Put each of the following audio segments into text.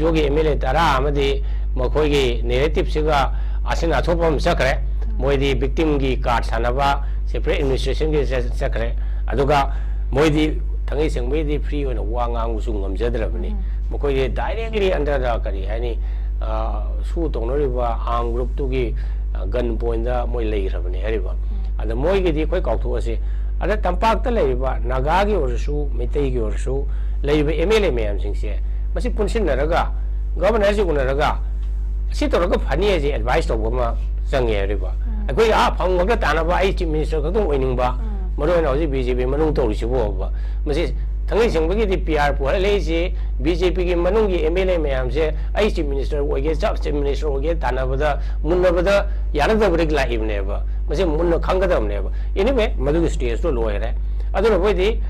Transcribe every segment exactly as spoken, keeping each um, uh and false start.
ꯑꯗꯨꯒꯤ M L ꯑꯦ ꯇꯔꯥ ꯑꯃꯗꯤ ꯃꯈꯣꯏꯒꯤ ꯅꯦꯔꯦꯇꯤꯞꯁꯤꯒ ꯑꯁꯤꯅ ꯑꯊꯣꯛꯄ ꯑꯃ ꯆꯠꯈ꯭ꯔꯦ꯫ ꯃꯣꯏꯗꯤ ꯚꯤꯛꯇꯤꯝꯒꯤ ꯀꯥꯔꯠ ꯁꯥꯟꯅꯕ, ꯁꯦꯄꯔꯦꯠ ꯑꯦꯗꯃꯤꯅꯤꯁꯇ꯭ꯔꯦꯁꯟꯒꯤ ꯆꯠ-, ꯆꯠꯈ꯭ꯔꯦ꯫ ꯑꯗꯨꯒ ꯃꯣꯏꯗꯤ ꯊꯥꯡꯒꯩ ꯁꯦꯡꯕꯒꯤꯗꯤ ꯐ꯭ꯔꯤ ꯑꯣꯏꯅ ꯋꯥ ꯉꯥꯡꯕꯁꯨ ꯉꯝꯖꯗ꯭ꯔꯕꯅꯤ꯫ ꯎꯝ꯫ ꯃꯈꯣꯏꯗꯤ ꯗꯥꯏꯔꯦꯛꯂꯤ ꯑꯟꯗꯔꯗ ꯀꯔꯤ ꯍꯥꯏꯅꯤ, ꯑ, ꯁꯨ ꯇꯧꯅꯔꯤꯕ ꯑꯥꯔꯝ ꯒ꯭ꯔꯨꯞꯇꯨꯒꯤ, ꯑ, ꯒꯟ ꯄꯣꯏꯟꯗ ꯃꯣꯏ ꯂꯩꯈ꯭ꯔꯕꯅꯤ ꯍꯥꯏꯔꯤꯕ꯫ ꯎꯝ꯫ ꯑꯗ ꯃꯣꯏꯒꯤꯗꯤ ꯑꯩꯈꯣꯏ ꯀꯥꯎꯊꯣꯛꯑꯁꯤ꯫ ꯑꯗ ꯇꯝꯄꯥꯛꯇ ꯂꯩꯔꯤꯕ ꯅꯥꯒꯥꯒꯤ ꯑꯣꯏꯔꯁꯨ, ꯃꯩꯇꯩꯒꯤ ꯑꯣꯏꯔꯁꯨ, ꯂꯩꯔꯤꯕ ꯑꯦꯝ ꯑꯦꯜ ꯑꯦ ꯃꯌꯥꯝꯁꯤꯡꯁꯦ ꯃꯁꯤ ꯄꯨꯟꯁꯤꯟꯅꯔꯒ ꯒꯚꯔꯅꯔꯁꯤ ꯎꯅꯔꯒ ꯁꯤ ꯇꯧꯔꯒ ꯐꯅꯤ ꯍꯥꯏꯁꯦ ꯑꯦꯗꯚꯥꯏꯁ ꯇꯧꯕ ꯑꯃ ꯆꯪꯉꯦ ꯍꯥꯏꯔꯤꯕ꯫ ꯎꯝ꯫ ꯑꯩꯈꯣꯏ ꯑꯥ ꯐꯝ ꯈꯛꯇ ꯇꯥꯟꯅꯕ, ꯑꯩ ꯆꯤꯐ ꯃꯤꯅꯤꯁꯇꯔ ꯈꯛꯇꯪ ꯑꯣꯏꯅꯤꯡꯕ, ꯎꯝ꯫ ꯃꯔꯨ ꯑꯣꯏꯅ ꯍꯧꯖꯤꯛ ꯕꯤ ꯖꯦ ꯄꯤ ꯃꯅꯨꯡ ꯇꯧꯔꯤꯁꯤꯕꯨꯕ꯫ ꯃꯁꯤ ꯊꯥꯡꯒꯩ ꯁꯦꯡꯕꯒꯤꯗꯤ ꯄꯤ ꯑꯥꯔ ꯄꯨꯍꯜꯂꯛꯏꯁꯤ, ꯕꯤ ꯖꯦ ꯄꯤꯒꯤ ꯃꯅꯨꯡꯒꯤ ꯑꯦꯝ ꯑꯦꯜ ꯑꯦ ꯃꯌꯥꯝꯁꯦ ꯑꯩ ꯆꯤꯐ ꯃꯤꯅꯤꯁꯇꯔ ꯑꯣꯏꯒꯦ, ꯆꯞ ꯆꯤꯐ ꯃꯤꯅꯤꯁꯇꯔ ꯑꯣꯏꯒꯦ ꯇꯥꯟꯅꯕꯗ, ꯃꯨꯟꯅꯕꯗ ꯌꯥꯅꯗꯕꯗꯒꯤ ꯂꯥꯛꯏꯕꯅꯦꯕ꯫ ꯃꯁꯤ ꯃꯨꯟꯅ ꯈꯪꯒꯗꯕꯅꯦꯕ꯫ Anyway, ꯃꯗꯨꯒꯤ ꯁ꯭ꯇꯦꯖꯇꯨ ꯂꯣꯏꯈ꯭ꯔꯦ꯫ ꯑꯗꯨꯅ ꯑꯩꯈꯣꯏꯗꯤ,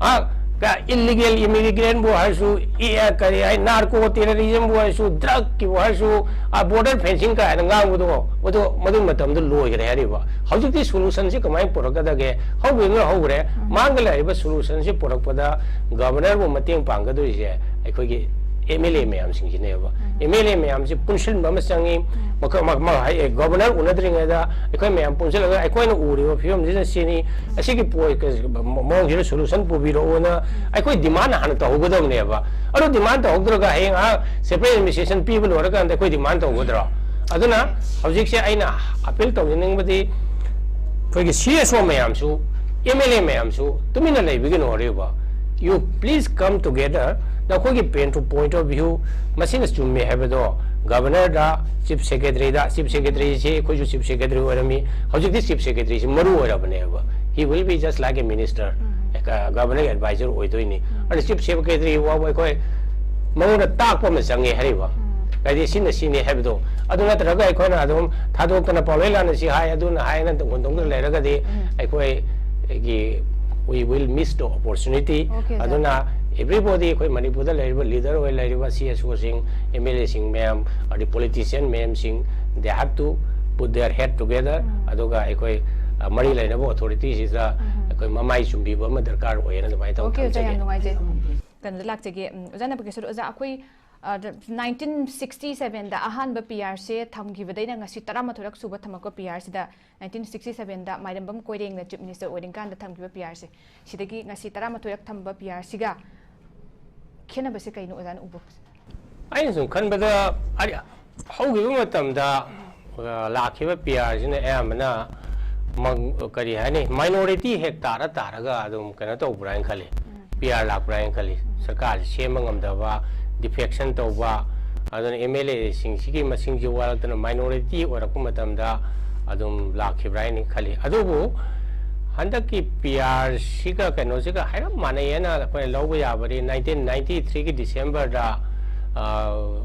ꯑ, ꯀ-, ꯏꯜꯂꯤꯒꯦꯜ ꯏꯃꯤꯒ꯭ꯔꯦꯟꯕꯨ ꯍꯥꯏꯔꯁꯨ, ꯏ-, ꯑ, ꯀꯔꯤ ꯍꯥꯏ, ꯅꯥꯔꯀꯣ ꯇꯦꯔꯣꯔꯤꯖꯝꯕꯨ ꯍꯥꯏꯔꯁꯨ, ꯗ꯭ꯔꯒꯀꯤꯕꯨ ꯍꯥꯏꯔꯁꯨ, ꯑ, ꯕꯣꯔꯗꯔ ꯐꯦꯟꯁꯤꯡ ꯀꯥꯏꯅ ꯉꯥꯡꯕꯗꯣ, ꯃꯗꯨ, ꯃꯗꯨꯒꯤ ꯃꯇꯝꯗ ꯂꯣꯏꯈ꯭ꯔꯦ ꯍꯥꯏꯔꯤꯕ꯫ ꯍꯧꯖꯤꯛꯇꯤ ꯁꯣꯂꯨꯁꯟꯁꯤ ꯀꯃꯥꯏꯅ ꯄꯨꯔꯛꯀꯗꯒꯦ? ꯍꯧꯈꯤꯕꯅ ꯍꯧꯈ꯭ꯔꯦ꯫ ꯎꯝ꯫ ꯃꯥꯡꯗ ꯂꯩꯔꯤꯕ ꯁꯣꯂꯨꯁꯟꯁꯤ ꯄꯨꯔꯛꯄꯗ ꯒꯚꯔꯅꯔꯕꯨ ꯃꯇꯦꯡ ꯄꯥꯡꯒꯗꯣꯏꯁꯦ ꯑꯩꯈꯣꯏꯒꯤ ꯑꯦꯝ ꯑꯦꯜ ꯑꯦ ꯃꯌꯥꯝꯁꯤꯡꯁꯤꯅꯦꯕ꯫ ꯎꯝ꯫ ꯑꯦꯝ ꯑꯦꯜ ꯑꯦ ꯃꯌꯥꯝꯁꯤ ꯄꯨꯟꯁꯤꯟꯕ ꯑꯃ ꯆꯪꯉꯤ꯫ ꯎꯝ꯫ ꯃꯈ-, ꯃ-, ꯃ-, ꯍꯥꯏ-, ꯒꯚꯔꯅꯔ ꯎꯅꯗ꯭ꯔꯤꯉꯩꯗ ꯑꯩꯈꯣꯏ ꯃꯌꯥꯝ ꯄꯨꯟꯁꯤꯜꯂꯒ ꯑꯩꯈꯣꯏꯅ ꯎꯔꯤꯕ ꯐꯤꯕꯝꯁꯤꯅ ꯁꯤꯅꯤ, ꯑꯁꯤꯒꯤ ꯄꯣ-, ꯃꯑꯣꯡꯁꯤꯗ ꯁꯣꯂꯨꯁꯟ ꯄꯨꯕꯤꯔꯛꯑꯣꯅ ꯑꯩꯈꯣꯏ ꯗꯤꯃꯥꯟ ꯍꯥꯟꯅ ꯇꯧꯍꯧꯒꯗꯕꯅꯦꯕ꯫ ꯑꯗꯨ ꯗꯤꯃꯥꯟ ꯇꯧꯍꯧꯗ꯭ꯔꯒ ꯍꯌꯦꯡ, ꯑꯥ, ꯁꯦꯄꯔꯦꯠ ꯑꯦꯗꯃꯤꯅꯤꯁꯇ꯭ꯔꯦꯁꯟ ꯄꯤꯕ ꯂꯣꯏꯔꯀꯥꯟꯗ ꯑꯩꯈꯣꯏ ꯗꯤꯃꯥꯟ ꯇꯧꯒꯗ꯭ꯔꯣ? ꯑꯗꯨꯅ ꯍꯧꯖꯤꯛꯁꯦ ꯑꯩꯅ ꯑꯄꯤꯜ ꯇꯧꯖꯅꯤꯡꯕꯗꯤ ꯑꯩꯈꯣꯏꯒꯤ ꯁꯤ ꯑꯦꯁ ꯑꯣ ꯃꯌꯥꯝꯁꯨ, ꯑꯦꯝ ꯑꯦꯜ ꯑꯦ ꯃꯌꯥꯝꯁꯨ ꯇꯨꯃꯤꯟꯅ ꯂꯩꯕꯤꯒꯅꯨ꯫ ꯑꯔꯤꯕ, you please come together, ꯅꯈꯣꯏꯒꯤ pen to point of view ꯃꯁꯤꯅ ꯆꯨꯝꯃꯦ ꯍꯥꯏꯕꯗꯣ ꯒꯚꯔꯅꯔꯗ, ꯆꯤꯐ ꯁꯦꯀ꯭ꯔꯦꯇꯔꯤꯗ, ꯆꯤꯐ ꯁꯦꯀ꯭ꯔꯦꯇꯔꯤꯁꯤ ꯑꯩꯈꯣꯏꯁꯨ ꯆꯤꯐ ꯁꯦꯀ꯭ꯔꯦꯇꯔꯤ ꯑꯣꯏꯔꯝꯃꯤ, ꯍꯧꯖꯤꯛꯇꯤ ꯆꯤꯐ ꯁꯦꯀ꯭ꯔꯦꯇꯔꯤꯁꯤ ꯃꯔꯨ ꯑꯣꯏꯔꯕꯅꯦꯕ꯫ He will be just like a minister, ꯎꯝ꯫ ꯑ, ꯒꯚꯔꯅꯔꯒꯤ ꯑꯦꯗꯚꯥꯏꯖꯔ ꯑꯣꯏꯗꯣꯏꯅꯤ꯫ ꯎꯝ꯫ ꯑꯗꯨꯅ ꯆꯤꯐ ꯁꯦꯀ꯭ꯔꯦꯇꯔꯤ ꯐꯥꯎꯕ ꯑꯩꯈꯣꯏ ꯃꯉꯣꯟꯗ ꯇꯥꯛꯄ ꯑꯃ ꯆꯪꯉꯦ ꯍꯥꯏꯔꯤꯕ꯫ ꯎꯝ꯫ ꯍꯥꯏꯗꯤ ꯁꯤꯅ ꯁꯤꯅꯤ ꯍꯥꯏꯕꯗꯣ꯫ ꯑꯗꯨ ꯅꯠꯇ꯭ꯔꯒ ꯑꯩꯈꯣꯏꯅ ꯑꯗꯨꯝ ꯊꯥꯗꯣꯛꯇꯅ ꯄꯥꯎꯂꯩ ꯂꯥꯟꯅ ꯁꯤ ꯍꯥꯏ, ꯑꯗꯨꯅ ꯍꯥꯏꯅ ꯍꯨꯟꯗꯣꯛꯇꯅ ꯂꯩꯔꯒꯗꯤ ꯎꯝ꯫ ꯑꯩꯈꯣꯏꯒꯤ, we will miss the opportunity꯫ Okay, sir. ꯑꯗꯨꯅ everybody, ꯑꯩꯈꯣꯏ ꯃꯅꯤꯄꯨꯔꯗ ꯂꯩꯔꯤꯕ ꯂꯤꯗꯔ ꯑꯣꯏ ꯂꯩꯔꯤꯕ ꯁꯤ ꯑꯦꯁ ꯑꯣꯁꯤꯡ, ꯑꯦꯝ ꯑꯦꯜ ꯑꯦꯁꯤꯡ ꯃꯌꯥꯝ, ꯑꯗꯩ ꯄꯣꯂꯤꯇꯤꯁꯤꯌꯟ ꯃꯌꯥꯝꯁꯤꯡ, they have to put their head together꯫ ꯎꯝ꯫ ꯑꯗꯨꯒ ꯑꯩꯈꯣꯏ, ꯑ, ꯃꯔꯤ ꯂꯩꯅꯕ ꯑꯣꯊꯣꯔꯤꯇꯤꯁꯤꯗ ꯎꯝ꯫ ꯑꯩꯈꯣꯏ ꯃꯃꯥꯏ ꯆꯨꯝꯕꯤꯕ ꯑꯃ ꯗꯔꯀꯥꯔ ꯑꯣꯏꯌꯦꯅ ꯑꯗꯨꯃꯥꯏꯅ ꯇꯧ-, Okay, ꯑꯣꯖꯥ, ꯌꯥꯝ ꯊꯝꯖꯒꯦ꯫ ꯅꯨꯡꯉꯥꯏꯖꯩ꯫ ꯀꯩꯅꯣꯗ ꯂꯥꯛꯆꯒꯦ, ꯎꯝ, ꯑꯣꯖꯥ ꯅꯥꯄꯀꯦꯁꯣꯔ, ꯑꯣꯖꯥ, ꯑꯩꯈꯣꯏ ꯅꯥꯏꯟꯇꯤꯟ ꯁꯤꯛꯁꯇꯤ ꯁꯕꯦꯟꯗ ꯑꯍꯥꯟꯕ ꯄꯤ ꯑꯥꯔꯁꯦ ꯊꯝꯈꯤꯕꯗꯩꯅ ꯉꯁꯤ ꯇꯔꯥꯃꯥꯊꯣꯏꯔꯛ ꯁꯨꯕ ꯊꯝꯃꯛꯄ ꯄꯤ ꯑꯥꯔꯁꯤꯗ, ꯅꯥꯏꯟꯇꯤꯟ ꯁꯤꯛꯁꯇꯤ ꯁꯕꯦꯟꯗ ꯃꯥꯏꯔꯦꯝꯕꯝ ꯀꯣꯏꯔꯦꯡꯅ ꯆꯤꯐ ꯃꯤꯅꯤꯁꯇꯔ ꯑꯣꯏꯔꯤꯀꯥꯟꯗ ꯊꯝꯈꯤꯕ ꯄꯤ ꯑꯥꯔꯁꯦ, ꯁꯤꯗꯒꯤ ꯉꯁꯤ ꯇꯔꯥꯃꯥꯊꯣꯏꯔꯛ ꯊꯝꯕ ꯄꯤ ꯑꯥꯔꯁꯤꯒ ꯈꯦꯠꯅꯕꯁꯦ ꯀꯩꯅꯣ ꯑꯣꯖꯥꯅ ꯎꯕ? ꯑꯩꯅ ꯁꯨꯝ ꯈꯟꯕꯗ, ꯑꯔꯤ-, ꯍꯧꯈꯤꯕ ꯃꯇꯝꯗ, ꯑ, ꯂꯥꯛꯈꯤꯕ ꯄꯤ ꯑꯥꯔꯁꯤꯅ ꯑꯌꯥꯝꯕꯅ ꯃꯪ-, ꯀꯔꯤ ꯍꯥꯏꯅꯤ, ꯃꯥꯏꯅꯣꯔꯤꯇꯤ ꯍꯦꯛ ꯇꯥꯔ ꯇꯥꯔꯒ ꯑꯗꯨꯝ ꯀꯩꯅꯣ ꯇꯧꯕ꯭ꯔꯥ ꯍꯥꯏꯅ ꯈꯜꯂꯤ, ꯄꯤ ꯑꯥꯔ ꯂꯥꯛꯄ꯭ꯔꯥ ꯍꯥꯏꯅ ꯈꯜꯂꯤ꯫ ꯁꯔꯀꯥꯔꯁꯤ ꯁꯦꯝꯕ ꯉꯝꯗꯕ, ꯗꯤꯐꯦꯛꯁꯟ ꯇꯧꯕ, ꯑꯗꯨꯅ ꯑꯦꯝ ꯑꯦꯜ ꯑꯦꯁꯤꯡꯁꯤꯒꯤ ꯃꯁꯤꯡꯁꯤ ꯋꯥꯠꯂꯛꯇꯅ ꯃꯥꯏꯅꯣꯔꯤꯇꯤ ꯑꯣꯏꯔꯛꯄ ꯃꯇꯝꯗ ꯑꯗꯨꯝ ꯂꯥꯛꯈꯤꯕ꯭ꯔꯥ ꯍꯥꯏꯅ ꯈꯜꯂꯤ꯫ ꯑꯗꯨꯕꯨ ꯍꯟꯗꯛꯀꯤ ꯄꯤ ꯑꯥꯔꯁꯤꯒ ꯀꯩꯅꯣꯁꯤꯒ ꯍꯥꯏꯔꯞ ꯃꯥꯟꯅꯩ ꯍꯥꯏꯅ ꯑꯩꯈꯣꯏꯅ ꯂꯧꯕ ꯌꯥꯕꯗꯤ, ꯅꯥꯏꯟꯇꯤꯟ ꯅꯥꯏꯟꯇꯤ ꯊ꯭ꯔꯤꯒꯤ ꯗꯤꯁꯦꯝꯕꯔꯗ, ꯑ,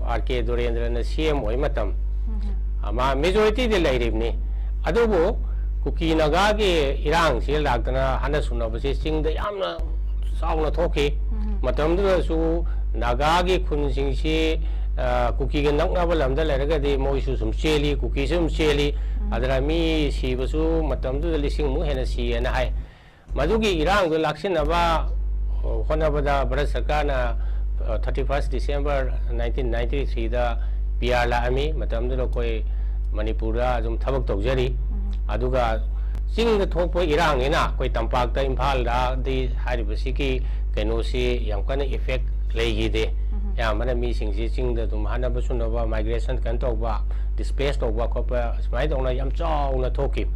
ꯑꯥꯔ ꯀꯦ ꯗꯣꯔꯦꯟꯗ꯭ꯔꯅ ꯁꯤ ꯑꯦꯝ ꯑꯣꯏ ꯃꯇꯝ, ꯑ, ꯃꯥ ꯃꯦꯖꯣꯔꯤꯇꯤꯗꯤ ꯂꯩꯔꯤꯕꯅꯤ꯫ ꯑꯗꯨꯕꯨ ꯀꯨꯀꯤ ꯅꯥꯒꯥꯒꯤ ꯏꯔꯥꯡꯁꯤ ꯂꯥꯛꯇꯅ ꯍꯟꯅ ꯁꯨꯅꯕꯁꯤ ꯆꯤꯡꯗ ꯌꯥꯝꯅ ꯆꯥꯎꯅ ꯊꯣꯛꯈꯤ꯫ ꯃꯇꯝꯗꯨꯗꯁꯨ ꯅꯥꯒꯥꯒꯤ ꯈꯨꯟꯁꯤꯡꯁꯤ, ꯑ, ꯀꯨꯀꯤꯒ ꯅꯛꯅꯕ ꯂꯝꯗ ꯂꯩꯔꯒꯗꯤ ꯃꯣꯏꯁꯨ ꯁꯨꯝ ꯆꯦꯜꯂꯤ, ꯀꯨꯀꯤꯁꯨ ꯑꯗꯨꯝ ꯆꯦꯜꯂꯤ꯫ ꯑꯗꯨꯅ ꯃꯤ ꯁꯤꯕꯁꯨ ꯃꯇꯝꯗꯨꯗ ꯂꯤꯁꯤꯡꯃꯨꯛ ꯍꯦꯟꯅ ꯁꯤꯌꯦꯅ ꯍꯥꯏ꯫ ꯃꯗꯨꯒꯤ ꯏꯔꯥꯡꯗꯨ ꯂꯥꯛꯁꯤꯟꯅꯕ ꯍꯣꯠꯅꯕꯗ ꯚꯥꯔꯠ ꯁꯔꯀꯥꯔꯅ, ꯑ, thirty first December nineteen ninety ꯊ꯭ꯔꯤꯗ ꯄꯤ ꯑꯥꯔ ꯂꯥꯛꯑꯝꯃꯤ꯫ ꯃꯇꯝꯗꯨꯗ ꯑꯩꯈꯣꯏ ꯃꯅꯤꯄꯨꯔꯗ ꯑꯗꯨꯝ ꯊꯕꯛ ꯇꯧꯖꯔꯤ꯫ ꯑꯗꯨꯒ ꯆꯤꯡꯗ ꯊꯣꯛꯄ ꯏꯔꯥꯡꯅꯤꯅ ꯑꯩꯈꯣꯏ ꯇꯝꯄꯥꯛꯇ, ꯏꯝꯐꯥꯜꯗꯗꯤ ꯍꯥꯏꯔꯤꯕꯁꯤꯒꯤ ꯀꯩꯅꯣꯁꯤ ꯌꯥꯝ ꯀꯟꯅ ꯏꯐꯦꯛ ꯂꯩꯈꯤꯗꯦ꯫ ꯑꯌꯥꯝꯕꯅ ꯃꯤꯁꯤꯡꯁꯤ ꯆꯤꯡꯗ ꯑꯗꯨꯝ ꯍꯥꯠꯅꯕ ꯁꯨꯅꯕ, ꯃꯥꯏꯒ꯭ꯔꯦꯁꯟ ꯀꯩꯅꯣ ꯇꯧꯕ, ꯗꯤꯁꯄ꯭ꯂꯦꯁ ꯇꯧꯕ ꯈꯣꯠꯄ, ꯁꯨꯃꯥꯏꯅ ꯇꯧꯅ ꯌꯥꯝ ꯆꯥꯎꯅ ꯊꯣꯛꯈꯤ꯫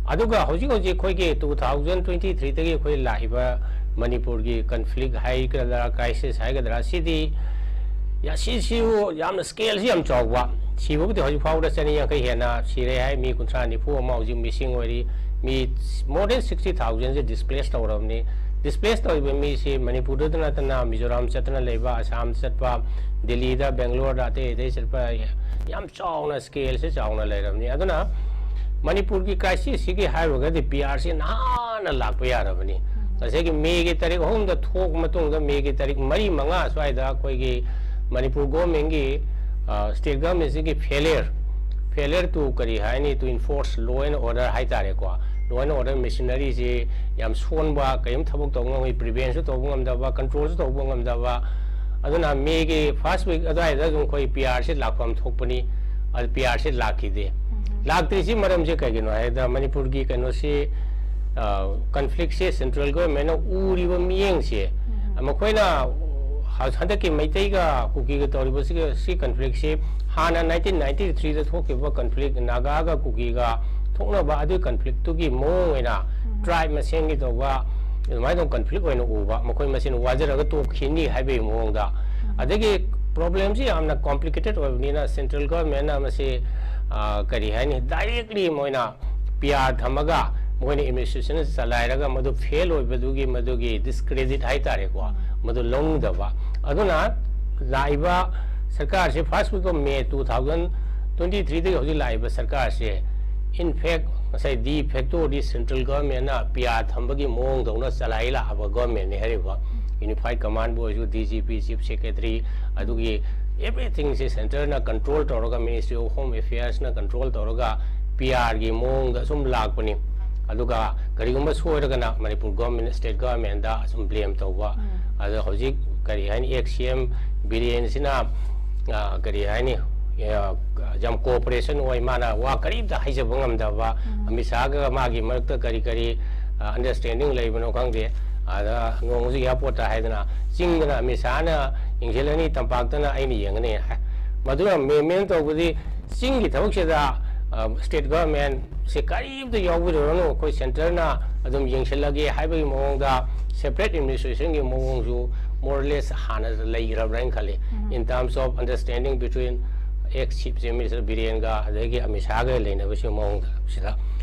ꯑꯗꯨꯒ ꯍꯧꯖꯤꯛ ꯍꯧꯖꯤꯛ ꯑꯩꯈꯣꯏꯒꯤ ꯇꯨ ꯊꯥꯎꯖꯟ ꯇ꯭ꯋꯦꯟꯇꯤ ꯊ꯭ꯔꯤꯗꯒꯤ ꯑꯩꯈꯣꯏ ꯂꯥꯛꯏꯕ ꯃꯅꯤꯄꯨꯔꯒꯤ ꯀꯟꯐ꯭ꯂꯤꯛ ꯍꯥꯏꯒꯗ꯭ꯔꯥ, ꯀ꯭ꯔꯥꯏꯁꯤꯁ ꯍꯥꯏꯒꯗ꯭ꯔꯥ, ꯁꯤꯗꯤ ꯌꯥ-, ꯁꯤꯁꯨ ꯌꯥꯝꯅ ꯁ꯭ꯀꯦꯜꯁꯤ ꯌꯥꯝ ꯆꯥꯎꯕ꯫ ꯁꯤꯕꯕꯨꯗꯤ ꯍꯧꯖꯤꯛ ꯐꯥꯎꯕꯗ ꯆꯅꯤ ꯌꯥꯡꯈꯩ ꯍꯦꯟꯅ ꯁꯤꯔꯦ ꯍꯥꯏ, ꯃꯤ ꯀꯨꯟꯊ꯭ꯔꯥ ꯅꯤꯐꯨ ꯑꯃ ꯍꯧꯖꯤꯛ ꯃꯤꯁꯤꯡ ꯑꯣꯏꯔꯤ, ꯃꯤ more than sixty thousandꯁꯦ displace ꯇꯧꯔꯕꯅꯤ꯫ Displace ꯇꯧꯔꯤꯕ ꯃꯤꯁꯤ ꯃꯅꯤꯄꯨꯔꯗꯇ ꯅꯠꯇꯅ ꯃꯤꯖꯣꯔꯥꯝ ꯆꯠꯇꯅ ꯂꯩꯕ, ꯑꯁꯥꯝ ꯆꯠꯄ, ꯗꯤꯜꯂꯤꯗ, ꯕꯦꯡꯒ꯭ꯂꯣꯔꯗ, ꯑꯇꯩ ꯑꯇꯩ ꯆꯠꯄ ꯌꯥꯝ ꯆꯥꯎꯅ, ꯁ꯭ꯀꯦꯜꯁꯤ ꯆꯥꯎꯅ ꯂꯩꯔꯕꯅꯤ꯫ ꯑꯗꯨꯅ ꯃꯅꯤꯄꯨꯔꯒꯤ ꯀ꯭ꯔꯥꯏꯁꯤꯁꯁꯤꯒꯤ ꯍꯥꯏꯔꯨꯔꯒꯗꯤ ꯄꯤ ꯑꯥꯔꯁꯤ ꯅꯍꯥꯟꯅ ꯂꯥꯛꯄ ꯌꯥꯔꯕꯅꯤ꯫ ꯉꯁꯥꯏꯒꯤ ꯃꯦꯒꯤ ꯇꯥꯔꯤꯛ ꯑꯍꯨꯝꯗ ꯊꯣꯛꯄ ꯃꯇꯨꯡꯗ ꯃꯦꯒꯤ ꯇꯥꯔꯤꯛ ꯃꯔꯤ, ꯃꯉꯥ ꯁ꯭ꯋꯥꯏꯗ ꯑꯩꯈꯣꯏꯒꯤ ꯃꯅꯤꯄꯨꯔ ꯒꯣꯔꯃꯦꯟꯒꯤ, ꯑ, ꯁ꯭ꯇꯦꯠ ꯒꯣꯔꯃꯦꯟꯁꯤꯒꯤ ꯐꯦꯂꯤꯌꯔ, ꯐꯦꯂꯤꯌꯔ ꯇꯨ ꯀꯔꯤ ꯍꯥꯏꯅꯤ, to enforce law and order ꯍꯥꯏꯇꯥꯔꯦꯀꯣ꯫ ꯂꯣ ꯑꯦꯟ ꯑꯣꯔꯗꯔ ꯃꯦꯁꯤꯅꯔꯤꯁꯤ ꯌꯥꯝ ꯁꯣꯟꯕ, ꯀꯔꯤꯝ ꯊꯕꯛ ꯇꯧꯕ ꯉꯝꯃꯣꯏ, ꯄ꯭ꯔꯤꯚꯦꯟꯁꯨ ꯇꯧꯕ ꯉꯝꯗꯕ, ꯀꯟꯇ꯭ꯔꯣꯜꯁꯨ ꯇꯧꯕ ꯉꯝꯗꯕ, ꯑꯗꯨꯅ ꯃꯦꯒꯤ ꯐꯥꯔꯁ ꯋꯤꯛ ꯑꯗꯨꯋꯥꯏꯗ ꯑꯗꯨꯝ ꯑꯩꯈꯣꯏ ꯄꯤ ꯑꯥꯔꯁꯤ ꯂꯥꯛꯐꯝ ꯊꯣꯛꯄꯅꯤ꯫ ꯑꯗꯨ ꯄꯤ ꯑꯥꯔꯁꯤ ꯂꯥꯛꯈꯤꯗꯦ꯫ ꯂꯥꯛꯇ꯭ꯔꯤꯁꯤ ꯃꯔꯝꯁꯦ ꯀꯩꯒꯤꯅꯣ ꯍꯥꯏꯗ ꯃꯅꯤꯄꯨꯔꯒꯤ ꯀꯩꯅꯣꯁꯤ, ꯀꯟꯐ꯭ꯂꯤꯛꯁꯦ ꯁꯦꯟꯇ꯭ꯔꯦꯜ ꯒꯣꯔꯃꯦꯟꯅ ꯎꯔꯤꯕ ꯃꯤꯠꯌꯦꯡꯁꯦ, ꯃꯈꯣꯏꯅ ꯍ- ꯍꯟꯗꯛꯀꯤ ꯃꯩꯇꯩꯒ ꯀꯨꯀꯤꯒ ꯇꯧꯔꯤꯕꯁꯤꯒ ꯁꯤ ꯀꯟꯐ꯭ꯂꯤꯛꯁꯤ ꯍꯥꯟꯅ ꯅꯥꯏꯟꯇꯤꯟ ꯅꯥꯏꯟꯇꯤ ꯊ꯭ꯔꯤꯗ ꯊꯣꯛꯈꯤꯕ ꯀꯟꯐ꯭ꯂꯤꯛ, ꯅꯥꯒꯥꯒ ꯀꯨꯀꯤꯒ ꯊꯣꯛꯅꯕ ꯑꯗꯨꯒꯤ ꯀꯟꯐ꯭ꯂꯤꯛꯇꯨꯒꯤ ꯃꯑꯣꯡ ꯑꯣꯏꯅ ꯇ꯭ꯔꯥꯏꯕ ꯃꯁꯦꯟꯒꯤ ꯇꯧꯕ ꯑꯗꯨꯃꯥꯏꯅ ꯇꯧꯕ ꯀꯟꯐ꯭ꯂꯤꯛ ꯑꯣꯏꯅ ꯎꯕ, ꯃꯈꯣꯏ ꯃꯁꯦꯟ ꯋꯥꯖꯔꯒ ꯇꯣꯛꯈꯤꯅꯤ ꯍꯥꯏꯕꯒꯤ ꯃꯑꯣꯡꯗ꯫ ꯑꯗꯒꯤ ꯄ꯭ꯔꯣꯕ꯭ꯂꯦꯝꯁꯤ ꯌꯥꯝꯅ ꯀꯣꯝꯄ꯭ꯂꯤꯀꯦꯇꯦꯠ ꯑꯣꯏꯕꯅꯤꯅ ꯁꯦꯟꯇ꯭ꯔꯦꯜ ꯒꯣꯔꯃꯦꯟꯅ ꯃꯁꯤ, ꯑ, ꯀꯔꯤ ꯍꯥꯏꯅꯤ, ꯗꯥꯏꯔꯦꯛꯂꯤ ꯃꯣꯏꯅ ꯄꯤ ꯑꯥꯔ ꯊꯝꯃꯒ ꯃꯣꯏꯅ ꯑꯦꯗꯃꯤꯅꯤꯁꯇ꯭ꯔꯦꯁꯟ ꯆꯂꯥꯏꯔꯒ ꯃꯗꯨ ꯐꯦꯜ ꯑꯣꯏꯕꯗꯨꯒꯤ ꯃꯗꯨꯒꯤ ꯗꯤꯁꯀ꯭ꯔꯦꯗꯤꯠ ꯍꯥꯏꯇꯥꯔꯦꯀꯣ, ꯃꯗꯨ ꯂꯧꯅꯤꯡꯗꯕ꯫ ꯑꯗꯨꯅ ꯂꯥꯛꯏꯕ ꯁꯔꯀꯥꯔꯁꯤ first week of May two thousand twenty ꯊ꯭ꯔꯤꯗꯒꯤ ꯍꯧꯖꯤꯛ ꯂꯥꯛꯏꯕ ꯁꯔꯀꯥꯔꯁꯦ, ꯏꯟ ꯐꯦꯛ, ꯉꯁꯥꯏ ꯗꯤ ꯐꯦꯛꯇꯣꯗꯤ ꯁꯦꯟꯇ꯭ꯔꯦꯜ ꯒꯣꯔꯃꯦꯟꯅ ꯄꯤ ꯑꯥꯔ ꯊꯝꯕꯒꯤ ꯃꯑꯣꯡꯗꯧꯅ ꯆꯂꯥꯏ ꯂꯥꯛꯑꯕ ꯒꯣꯔꯃꯦꯟꯅꯤ ꯍꯥꯏꯔꯤꯕ꯫ ꯌꯨꯅꯤꯐꯥꯏꯠ ꯀꯃꯥꯟꯕꯨ ꯑꯣꯏꯔꯁꯨ, D G P, chief secretary, ꯑꯗꯨꯒꯤ ꯑꯦꯚ꯭ꯔꯤꯊꯤꯡꯁꯦ ꯁꯦꯟꯇꯔꯅ ꯀꯟꯇ꯭ꯔꯣꯜ ꯇꯧꯔꯒ, ꯃꯤꯅꯤꯁꯇ꯭ꯔꯤ ꯑꯣꯐ ꯍꯣꯝ ꯑꯦꯐꯤꯌꯔꯁꯅ ꯀꯟꯇ꯭ꯔꯣꯜ ꯇꯧꯔꯒ ꯄꯤ ꯑꯥꯔꯒꯤ ꯃꯑꯣꯡꯗ ꯁꯨꯝ ꯂꯥꯛꯄꯅꯤ꯫ ꯑꯗꯨꯒ ꯀꯔꯤꯒꯨꯝꯕ ꯁꯣꯏꯔꯒꯅ ꯃꯅꯤꯄꯨꯔ ꯒꯣꯔꯃꯦꯟ, ꯁ꯭ꯇꯦꯠ ꯒꯣꯔꯃꯦꯟꯗ ꯁꯨꯝ ꯕ꯭ꯂꯦꯝ ꯇꯧꯕ꯫ ꯑꯗꯣ ꯍꯧꯖꯤꯛ ꯀꯔꯤ ꯍꯥꯏꯅꯤ, ꯑꯦꯛꯁ ꯁꯤ ꯑꯦꯝ ꯕꯤꯔꯦꯟꯁꯤꯅ, ꯑ, ꯀꯔꯤ ꯍꯥꯏꯅꯤ, ꯑ, ꯌꯥꯝ ꯀꯣꯑꯣꯄꯔꯦꯁꯟ ꯑꯣꯏ, ꯃꯥꯅ ꯋꯥ ꯀꯔꯤꯝꯇ ꯍꯥꯏꯖꯕ ꯉꯝꯗꯕ, ꯑꯃꯤꯠ ꯁꯥꯍꯒ ꯃꯥꯒꯤ ꯃꯔꯛꯇ ꯀꯔꯤ ꯀꯔꯤ, ꯑ, ꯑꯟꯗꯔꯁ꯭ꯇꯦꯟꯗꯤꯡ ꯂꯩꯕꯅꯣ ꯈꯪꯗꯦ꯫ ꯑꯗ ꯅꯣꯡꯃꯁꯨ ꯑꯦꯌꯥꯔꯄꯣꯔꯠꯇ ꯍꯥꯏꯗꯅ ꯆꯤꯡꯗꯅ ꯑꯃꯤꯠ ꯁꯥꯍꯅ ꯌꯦꯡꯁꯤꯜꯂꯅꯤ, ꯇꯝꯄꯥꯛꯇꯅ ꯑꯩꯅ ꯌꯦꯡꯉꯅꯤ ꯍꯥꯏ꯫ ꯃꯗꯨꯅ ꯃꯦꯟ ꯃꯦꯟ ꯇꯧꯕꯗꯤ ꯆꯤꯡꯒꯤ ꯊꯕꯛꯁꯤꯗ, ꯑ, ꯁ꯭ꯇꯦꯠ ꯒꯣꯔꯃꯦꯟꯁꯦ ꯀꯔꯤꯝꯇ ꯌꯥꯎꯕꯤꯔꯨꯔꯅꯨ, ꯑꯩꯈꯣꯏ ꯁꯦꯟꯇꯔꯅ ꯑꯗꯨꯝ ꯌꯦꯡꯁꯤꯜꯂꯒꯦ ꯍꯥꯏꯕꯒꯤ ꯃꯑꯣꯡꯗ ꯁꯦꯄꯔꯦꯠ ꯑꯦꯗꯃꯤꯅꯤꯁꯇ꯭ꯔꯦꯁꯟꯒꯤ ꯃꯑꯣꯡꯁꯨ more or less ꯍꯥꯟꯅ ꯂꯩꯈ꯭ꯔꯕ꯭ꯔꯥ ꯍꯥꯏꯅ ꯈꯜꯂꯤ꯫ In terms of understanding between ex Chief Minister ꯕꯤꯔꯦꯟꯒ ꯑꯗꯒꯤ ꯑꯃꯤꯠ ꯁꯥꯍꯒ ꯂꯩꯅꯕꯁꯤ ꯃꯑꯣꯡꯗ ꯁꯤꯗ꯫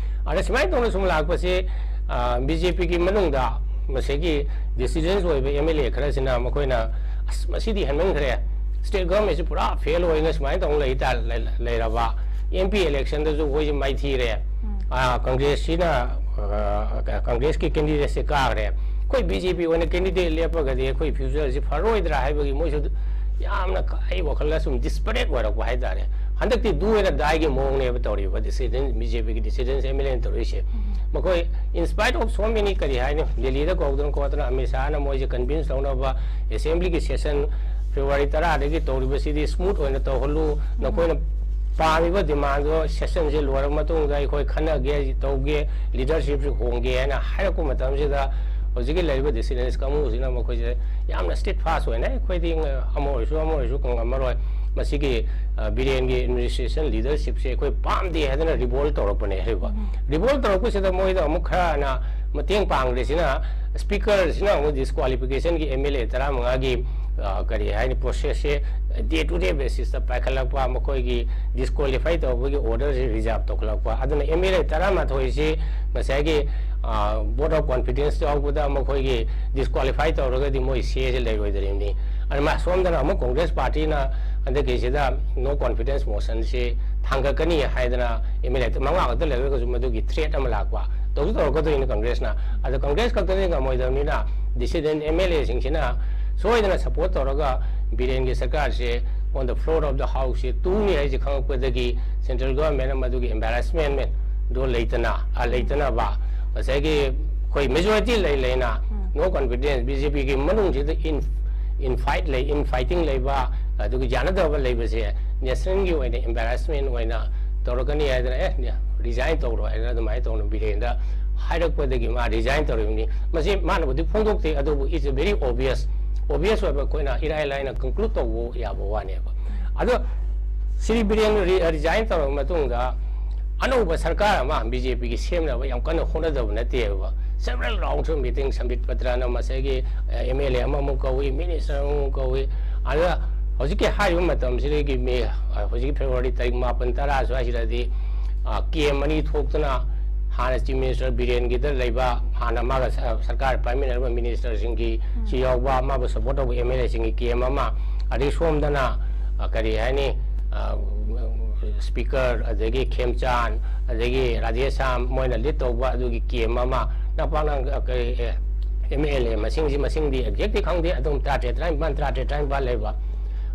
ꯑꯗ ꯁꯨꯃꯥꯏꯅ ꯇꯧꯅ ꯁꯨꯝ ꯂꯥꯛꯄꯁꯤ, ꯑ, ꯕꯤ ꯖꯦ ꯄꯤꯒꯤ ꯃꯅꯨꯡꯗ ꯃꯁꯤꯒꯤ ꯗꯤꯁꯤꯖꯟꯁ ꯑꯣꯏꯕ ꯑꯦꯝ ꯑꯦꯜ ꯑꯦ ꯈꯔꯁꯤꯅ ꯃꯈꯣꯏꯅ, "ꯑꯁ, ꯃꯁꯤꯗꯤ ꯍꯦꯟꯃꯟꯈ꯭ꯔꯦ, ꯁ꯭ꯇꯦꯠ ꯒꯣꯔꯃꯦꯟꯁꯤ ꯄꯨꯔꯥ ꯐꯦꯜ ꯑꯣꯏꯅ ꯁꯨꯃꯥꯏꯅ ꯇꯧꯅ ꯂꯩ ꯇꯥ-, ꯂꯩ-, ꯂꯩꯔꯕ, ꯑꯦꯝ ꯄꯤ ꯏꯂꯦꯛꯁꯟꯗꯁꯨ ꯑꯩꯈꯣꯏꯁꯦ ꯃꯥꯏꯊꯤꯔꯦ, ꯑ, ꯀꯪꯒ꯭ꯔꯦꯁꯁꯤꯅ, ꯑ, ꯀꯪꯒ꯭ꯔꯦꯁꯀꯤ ꯀꯦꯟꯗꯤꯗꯦꯠꯁꯦ ꯀꯥꯈ꯭ꯔꯦ, ꯑꯩꯈꯣꯏ ꯕꯤ ꯖꯦ ꯄꯤ ꯑꯣꯏꯅ ꯀꯦꯟꯗꯤꯗꯦꯠ ꯂꯦꯞꯄꯒꯗꯤ ꯑꯩꯈꯣꯏ ꯐ꯭ꯌꯨꯆꯔꯁꯤ ꯐꯔꯣꯏꯗ꯭ꯔꯥ?" ꯍꯥꯏꯕꯒꯤ ꯃꯣꯏꯁꯨ ꯌꯥꯝꯅ ꯀ-, ꯑꯩ ꯋꯥꯈꯜꯗ ꯁꯨꯝ ꯗꯤꯁꯄꯔꯦꯠ ꯑꯣꯏꯔꯛꯄ ꯍꯥꯏꯇꯥꯔꯦ꯫ ꯍꯟꯗꯛꯇꯤ ꯗꯨ ꯑꯣꯏꯅ ꯗꯥꯏꯒꯤ ꯃꯑꯣꯡꯅꯦꯕ ꯇꯧꯔꯤꯕ ꯗꯤꯁꯤꯖꯟ, ꯕꯤ ꯖꯦ ꯄꯤꯒꯤ ꯗꯤꯁꯤꯖꯟꯁꯦ ꯑꯦꯝ ꯑꯦꯜ ꯑꯦꯅ ꯇꯧꯔꯛꯏꯁꯦ꯫ ꯃꯈꯣꯏ, in spite of so many, ꯀꯔꯤ ꯍꯥꯏꯅꯤ, ꯗꯦꯜꯂꯤꯗ ꯀꯧꯗꯅ ꯈꯣꯠꯇꯅ ꯑꯃꯤꯠ ꯁꯥꯍꯅ ꯃꯣꯏꯁꯦ ꯀꯟꯚꯤꯟꯁ ꯇꯧꯅꯕ ꯑꯦꯁꯦꯝꯕ꯭ꯂꯤꯒꯤ ꯁꯦꯁꯟ ꯐꯦꯕ꯭ꯔꯨꯋꯥꯔꯤ ꯇꯔꯥꯗꯒꯤ ꯇꯧꯔꯤꯕꯁꯤꯗꯤ ꯁ꯭ꯃꯨꯠ ꯑꯣꯏꯅ ꯇꯧꯍꯜꯂꯨ, ꯅꯈꯣꯏꯅ ꯄꯥꯝꯃꯤꯕ ꯗꯤꯃꯥꯟꯗꯣ ꯁꯦꯁꯟꯁꯦ ꯂꯣꯏꯔꯕ ꯃꯇꯨꯡꯗ ꯑꯩꯈꯣꯏ ꯈꯟꯅꯒꯦ, ꯇꯧꯒꯦ, ꯂꯤꯗꯔꯁꯤꯞꯁꯤ ꯍꯣꯡꯒꯦ ꯍꯥꯏꯅ ꯍꯥꯏꯔꯛꯄ ꯃꯇꯝꯁꯤꯗ ꯍꯧꯖꯤꯛꯀꯤ ꯂꯩꯔꯤꯕ ꯗꯤꯁꯤꯗꯦꯟꯁ ꯀꯥꯡꯕꯨꯁꯤꯅ ꯃꯈꯣꯏꯁꯦ ꯌꯥꯝꯅ ꯁ꯭ꯇꯤꯠ ꯐꯥꯁ ꯑꯣꯏꯅ, "ꯑꯩꯈꯣꯏꯗꯤ ꯑꯃ ꯑꯣꯏꯔꯁꯨ ꯑꯃ ꯑꯣꯏꯔꯁꯨ ꯉꯝꯃꯔꯣꯏ, ꯃꯁꯤꯒꯤ ꯕꯤꯔꯦꯟꯒꯤ ꯑꯦꯗꯃꯤꯅꯤꯁꯇ꯭ꯔꯦꯁꯟ ꯂꯤꯗꯔꯁꯤꯞꯁꯦ ꯑꯩꯈꯣꯏ ꯄꯥꯝꯗꯦ" ꯍꯥꯏꯗꯅ ꯔꯤꯚꯣꯜ ꯇꯧꯔꯛꯄꯅꯦ ꯍꯥꯏꯕ꯫ ꯔꯤꯚꯣꯜ ꯇꯧꯔꯛꯄꯁꯤꯗ ꯃꯣꯏꯗ ꯑꯃꯨꯛ ꯈꯔꯅ ꯃꯇꯦꯡ ꯄꯥꯡꯗ꯭ꯔꯤꯁꯤꯅ, ꯁ꯭ꯄꯤꯀꯔꯁꯤꯅ ꯑꯃꯨꯛ ꯗꯤꯁꯀ꯭ꯋꯥꯂꯤꯐꯤꯀꯦꯁꯟꯒꯤ ꯑꯦꯝ ꯑꯦꯜ ꯑꯦ ꯇꯔꯥꯃꯉꯥꯒꯤ, ꯑ, ꯀꯔꯤ ꯍꯥꯏꯅꯤ, ꯄ꯭ꯔꯣꯁꯦꯁꯁꯦ ꯗꯦ ꯇꯨ ꯗꯦ ꯕꯦꯁꯤꯁꯇ ꯄꯥꯏꯈꯠꯂꯛꯄ, ꯃꯈꯣꯏꯒꯤ ꯗꯤꯁꯀ꯭ꯋꯥꯂꯤꯐꯥꯏ ꯇꯧꯕꯒꯤ ꯑꯣꯔꯗꯔꯁꯤ ꯔꯤꯖꯥꯔꯚ ꯇꯧꯈꯠꯂꯛꯄ, ꯑꯗꯨꯅ ꯑꯦꯝ ꯑꯦꯜ ꯑꯦ ꯇꯔꯥꯃꯥꯊꯣꯏꯁꯤ ꯉꯁꯥꯏꯒꯤ, ꯑ, ꯚꯣꯠ ꯑꯣꯐ ꯀꯣꯟꯐꯤꯗꯦꯟꯁ ꯌꯥꯎꯕꯗ ꯃꯈꯣꯏꯒꯤ ꯗꯤꯁꯀ꯭ꯋꯥꯂꯤꯐꯥꯏ ꯇꯧꯔꯒꯗꯤ ꯃꯣꯏ ꯁꯤ ꯑꯦꯁꯦ ꯂꯩꯔꯣꯏꯗꯧꯔꯤꯕꯅꯤ꯫ ꯑꯗꯨꯅ ꯁꯣꯝꯗꯅ ꯑꯃꯨꯛ ꯀꯣꯡꯒ꯭ꯔꯦꯁ ꯄꯥꯔꯇꯤꯅ ꯍꯟꯗꯛꯀꯤꯁꯤꯗ ꯅꯣ ꯀꯣꯟꯐꯤꯗꯦꯟꯁ ꯃꯣꯁꯟꯁꯤ ꯊꯥꯡꯒꯠꯀꯅꯤ ꯍꯥꯏꯗꯅ ꯑꯦꯝ ꯑꯦꯜ ꯑꯦ ꯃꯉꯥ ꯈꯛꯇ ꯂꯩꯔꯒꯁꯨ ꯃꯗꯨꯒꯤ ꯊ꯭ꯔꯦꯠ ꯑꯃ ꯂꯥꯛꯄ, ꯇꯧꯁꯨ ꯇꯧꯔꯛꯀꯗꯣꯏꯅꯤ ꯀꯪꯒ꯭ꯔꯦꯁꯅ꯫ ꯑꯗꯣ ꯀꯪꯒ꯭ꯔꯦꯁ ꯈꯛꯇꯗꯤ ꯉꯝꯃꯣꯏꯗꯕꯅꯤꯅ ꯗꯤꯁꯤꯗꯦꯟ ꯑꯦꯝ ꯑꯦꯜ ꯑꯦꯁꯤꯡꯁꯤꯅ ꯁꯣꯏꯗꯅ ꯁꯄꯣꯔꯠ ꯇꯧꯔꯒ ꯕꯤꯔꯦꯟꯒꯤ ꯁꯔꯀꯥꯔꯁꯦ on the floor of the house ꯁꯦ ꯇꯨꯅꯤ ꯍꯥꯏꯁꯦ ꯈꯪꯉꯛꯄꯗꯒꯤ ꯁꯦꯟꯇ꯭ꯔꯦꯜ ꯒꯣꯚꯔꯟꯃꯦꯟ ꯑꯃ ꯑꯗꯨꯒꯤ ꯑꯦꯝꯕꯦꯔꯦꯁꯃꯦꯟꯗꯣ ꯂꯩꯇꯅ, ꯑ, ꯂꯩꯇꯅꯕ ꯉꯁꯥꯏꯒꯤ ꯑꯩꯈꯣꯏ ꯃꯦꯖꯣꯔꯤꯇꯤ ꯂꯩ ꯂꯩꯅ ꯅꯣ ꯀꯣꯟꯐꯤꯗꯦꯟꯁ ꯕꯤ ꯖꯦ ꯄꯤꯒꯤ ꯃꯅꯨꯡꯁꯤꯗ ꯏꯟ, ꯏꯟꯐꯥꯏꯠ ꯂꯩ, ꯏꯟꯐꯥꯏꯇꯤꯡ ꯂꯩꯕ, ꯑꯗꯨꯒ ꯌꯥꯅꯗꯕ ꯂꯩꯕꯁꯦ ꯅꯦꯁꯅꯦꯜꯒꯤ ꯑꯣꯏꯅ ꯑꯦꯝꯕꯦꯔꯦꯁꯃꯦꯟ ꯑꯣꯏꯅ ꯇꯧꯔꯛꯀꯅꯤ ꯍꯥꯏꯗꯅ, "ꯑꯦ, ꯔꯤꯖꯥꯏꯟ ꯇꯧꯔꯣ" ꯍꯥꯏꯗꯅ ꯑꯗꯨꯃꯥꯏꯅ ꯇꯧꯅ ꯕꯤꯔꯦꯟꯗ ꯍꯥꯏꯔꯛꯄꯗꯒꯤ ꯃꯥ ꯔꯤꯖꯥꯏꯟ ꯇꯧꯔꯤꯕꯅꯤ꯫ ꯃꯁꯤ ꯃꯥꯅꯕꯨꯗꯤ ꯐꯣꯡꯗꯣꯛꯇꯦ, ꯑꯗꯨꯕꯨ it's a very obvious, obvious ꯑꯣꯏꯕ, ꯑꯩꯈꯣꯏꯅ ꯏꯔꯥꯏ ꯂꯥꯏꯅ ꯀꯟꯀ꯭ꯂꯨꯗ ꯇꯧꯕ ꯌꯥꯕ ꯋꯥꯅꯦꯕ꯫ ꯑꯗꯣ ꯁ꯭ꯔꯤ ꯕꯤꯔꯦꯟ ꯔꯤ-, ꯔꯤꯖꯥꯏꯟ ꯇꯧꯔꯕ ꯃꯇꯨꯡꯗ ꯑꯅꯧꯕ ꯁꯔꯀꯥꯔ ꯑꯃ ꯕꯤ ꯖꯦ ꯄꯤꯒꯤ ꯁꯦꯝꯅꯕ ꯌꯥꯝ ꯀꯟꯅ ꯍꯣꯠꯅꯗꯕ ꯅꯠꯇꯦꯕ꯫ Several rounds of meeting, ꯁꯝꯕꯤꯠ ꯄꯇ꯭ꯔꯅ ꯉꯁꯥꯏꯒꯤ, ꯑ, ꯑꯦꯝ ꯑꯦꯜ ꯑꯦ ꯑꯃꯃꯨꯛ ꯀꯧꯏ, ꯃꯤꯅꯤꯁꯇꯔ ꯑꯃꯃꯨꯛ ꯀꯧꯏ꯫ ꯑꯗꯨꯗ ꯍꯧꯖꯤꯛꯀꯤ ꯍꯥꯏꯔꯤꯕ ꯃꯇꯝꯁꯤꯗꯒꯤ ꯃꯦ, ꯑ, ꯍꯧꯖꯤꯛꯀꯤ ꯐꯦꯕ꯭ꯔꯨꯋꯥꯔꯤ ꯇꯥꯔꯤꯛ ꯃꯥꯄꯟ ꯇꯔꯥ ꯁ꯭ꯋꯥꯏꯁꯤꯗꯗꯤ, ꯑ, ꯀꯦꯝ ꯑꯅꯤ ꯊꯣꯛꯇꯅ ꯍꯥꯟꯅ ꯆꯤꯐ ꯃꯤꯅꯤꯁꯇꯔ ꯕꯤꯔꯦꯟꯒꯤꯗ ꯂꯩꯕ, ꯍꯥꯟꯅ ꯃꯥꯒ ꯁ-, ꯁꯔꯀꯥꯔ ꯄꯥꯏꯃꯤꯟꯅꯔꯝꯕ ꯃꯤꯅꯤꯁꯇꯔꯁꯤꯡꯒꯤ ꯁꯤ ꯌꯥꯎꯕ, ꯃꯥꯕꯨ ꯁꯄꯣꯔꯠ ꯇꯧꯕ ꯑꯦꯝ ꯑꯦꯜ ꯑꯦꯁꯤꯡꯒꯤ ꯀꯦꯝ ꯑꯃ, ꯑꯗꯩ ꯁꯣꯝꯗꯅ, ꯑ, ꯀꯔꯤ ꯍꯥꯏꯅꯤ, ꯑ, ꯁ꯭ꯄꯤꯀꯔ, ꯑꯗꯒꯤ ꯈꯦꯝꯆꯥꯟ, ꯑꯗꯒꯤ ꯔꯥꯙꯦꯁ꯭ꯌꯥꯝ, ꯃꯣꯏꯅ ꯂꯤꯗ ꯇꯧꯕ ꯑꯗꯨꯒꯤ ꯀꯦꯝ ꯑꯃ, ꯅꯄꯥꯛꯅ, ꯑ, ꯀꯔꯤ, ꯑꯦ, ꯑꯦꯝ ꯑꯦꯜ ꯑꯦ ꯃꯁꯤꯡꯁꯤ, ꯃꯁꯤꯡꯗꯤ ꯑꯦꯛꯖꯦꯛꯇꯤ ꯈꯪꯗꯦ, ꯑꯗꯨꯝ ꯇꯔꯥꯇꯔꯦꯠ, ꯇꯔꯥꯅꯤꯄꯥꯟ, ꯇꯔꯥꯇꯔꯦꯠ, ꯇꯔꯥꯅꯤꯄꯥꯟ ꯂꯩꯕ꯫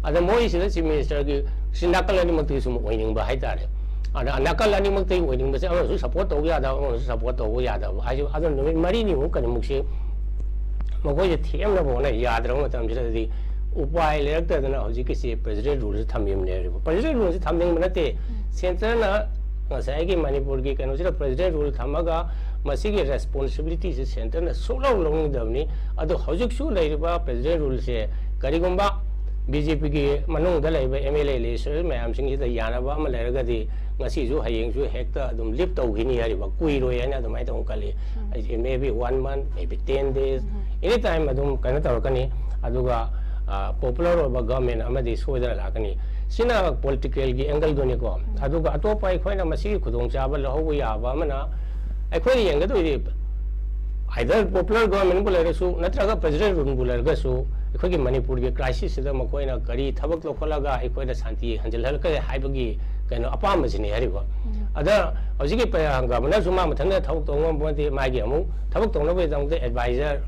ꯑꯗ ꯃꯣꯏꯁꯤꯗ ꯆꯤꯐ ꯃꯤꯅꯤꯁꯇꯔꯒꯤ ꯁꯤ ꯅꯥꯀꯜ ꯑꯅꯤꯃꯛꯇꯒꯤ ꯁꯨꯝ ꯑꯣꯏꯅꯤꯡꯕ ꯍꯥꯏꯇꯥꯔꯦ꯫ ꯑꯗ ꯅꯥꯀꯜ ꯑꯅꯤꯃꯛꯇꯒꯤ ꯑꯣꯏꯅꯤꯡꯕꯁꯦ ꯑꯃꯅꯁꯨ ꯁꯄꯣꯔꯠ ꯇꯧꯕ ꯌꯥꯗꯕ, ꯑꯃꯅꯁꯨ ꯁꯄꯣꯔꯠ ꯇꯧꯕ ꯌꯥꯗꯕ ꯍꯥꯏꯁꯦ, ꯑꯗꯨ ꯅꯨꯃꯤꯠ ꯃꯔꯤꯅꯤꯃꯨꯛ ꯀꯔꯤꯃꯨꯛꯁꯤ ꯃꯈꯣꯏꯁꯦ ꯊꯦꯝꯅꯕ ꯍꯣꯠꯅ ꯌꯥꯗ꯭ꯔꯕ ꯃꯇꯝꯁꯤꯗꯗꯤ ꯎꯄꯥꯏ ꯂꯩꯔꯛꯇꯗꯅ ꯍꯧꯖꯤꯛꯀꯤꯁꯤ ꯄ꯭ꯔꯦꯁꯤꯗꯦꯟ ꯔꯨꯜꯁꯤ ꯊꯝꯃꯤꯕꯅꯦ ꯍꯥꯏꯔꯤꯕ꯫ ꯄ꯭ꯔꯦꯁꯤꯗꯦꯟ ꯔꯨꯜꯁꯤ ꯊꯝꯅꯤꯡꯕ ꯅꯠꯇꯦ꯫ ꯁꯦꯟꯇꯔꯅ ꯉꯁꯥꯏꯒꯤ ꯃꯅꯤꯄꯨꯔꯒꯤ ꯀꯩꯅꯣꯁꯤꯗ ꯄ꯭ꯔꯦꯁꯤꯗꯦꯟ ꯔꯨꯜ ꯊꯝꯃꯒ ꯃꯁꯤꯒꯤ ꯔꯦꯁꯄꯣꯟꯁꯤꯕꯤꯂꯤꯇꯤꯁꯤ ꯁꯦꯟꯇꯔꯅ ꯁꯨꯡꯂꯧ ꯂꯧꯅꯤꯡꯗꯕꯅꯤ꯫ ꯑꯗꯣ ꯍꯧꯖꯤꯛꯁꯨ ꯂꯩꯔꯤꯕ ꯄ꯭ꯔꯦꯁꯤꯗꯦꯟ ꯔꯨꯜꯁꯦ ꯀꯔꯤꯒꯨꯝꯕ ꯕꯤ ꯖꯦ ꯄꯤꯒꯤ ꯃꯅꯨꯡꯗ ꯂꯩꯕ ꯑꯦꯝ ꯑꯦꯜ ꯑꯦ ꯂꯦꯖꯤꯁꯂꯦꯇꯔ ꯃꯌꯥꯝꯁꯤꯡꯁꯤꯗ ꯌꯥꯅꯕ ꯑꯃ ꯂꯩꯔꯒꯗꯤ ꯉꯁꯤꯁꯨ ꯍꯌꯦꯡꯁꯨ ꯍꯦꯛꯇ ꯑꯗꯨꯝ ꯂꯤꯐ ꯇꯧꯈꯤꯅꯤ ꯍꯥꯏꯔꯤꯕ, ꯀꯨꯏꯔꯣꯏ ꯍꯥꯏꯅ ꯑꯗꯨꯃꯥꯏꯅ ꯑꯃꯨꯛ ꯈꯜꯂꯤ꯫ It may be one month, maybe ten days, any time ꯑꯗꯨꯝ ꯀꯩꯅꯣ ꯇꯧꯔꯛꯀꯅꯤ꯫ ꯑꯗꯨꯒ ꯄꯣꯄꯨꯂꯔ ꯑꯣꯏꯕ ꯒꯚꯔꯟꯃꯦꯟ ꯑꯃꯗꯤ ꯁꯣꯏꯗꯅ ꯂꯥꯛꯀꯅꯤ꯫ ꯁꯤꯅ ꯄꯣꯂꯤꯇꯤꯀꯦꯜꯒꯤ ꯑꯦꯡꯒꯜꯗꯨꯅꯤꯀꯣ꯫ ꯑꯗꯨꯒ ꯑꯇꯣꯞꯄ ꯑꯩꯈꯣꯏꯅ ꯃꯁꯤꯒꯤ ꯈꯨꯗꯣꯡꯆꯥꯕ ꯂꯧꯍꯧꯕ ꯌꯥꯕ ꯑꯃꯅ, ꯑꯩꯈꯣꯏꯅ ꯌꯦꯡꯒꯗꯣꯏꯗꯤ ꯑꯥꯏꯗꯔ ꯄꯣꯄꯨꯂꯔ ꯒꯚꯔꯟꯃꯦꯟꯕꯨ ꯂꯩꯔꯁꯨ ꯅꯠꯇ꯭ꯔꯒ ꯄ꯭ꯔꯦꯁꯤꯗꯦꯟ ꯔꯨꯜꯕꯨ ꯂꯩꯔꯒꯁꯨ, ꯑꯩꯈꯣꯏꯒꯤ ꯃꯅꯤꯄꯨꯔꯒꯤ ꯀ꯭ꯔꯥꯏꯁꯤꯁꯁꯤꯗ ꯃꯈꯣꯏꯅ ꯀꯔꯤ ꯊꯕꯛ ꯂꯧꯈꯠꯂꯒ ꯑꯩꯈꯣꯏꯗ ꯁꯥꯟꯇꯤ ꯍꯟꯖꯤꯜꯍꯜꯂꯛꯀꯦ ꯍꯥꯏꯕꯒꯤ ꯀꯩꯅꯣ ꯑꯄꯥꯝꯕꯁꯤꯅꯤ ꯍꯥꯏꯔꯤꯕ꯫ ꯑꯗ ꯍꯧꯖꯤꯛꯀꯤ ꯄ-, ꯒꯚꯔꯅꯔꯁꯨ ꯃꯥ ꯃꯊꯟꯇ ꯊꯕꯛ ꯇꯧꯕ ꯉꯝꯕ ꯅꯠꯇꯦ, ꯃꯥꯒꯤ ꯑꯃꯨꯛ ꯊꯕꯛ ꯇꯧꯅꯕꯒꯤꯗꯃꯛꯇ ꯑꯦꯗꯚꯥꯏꯖꯔ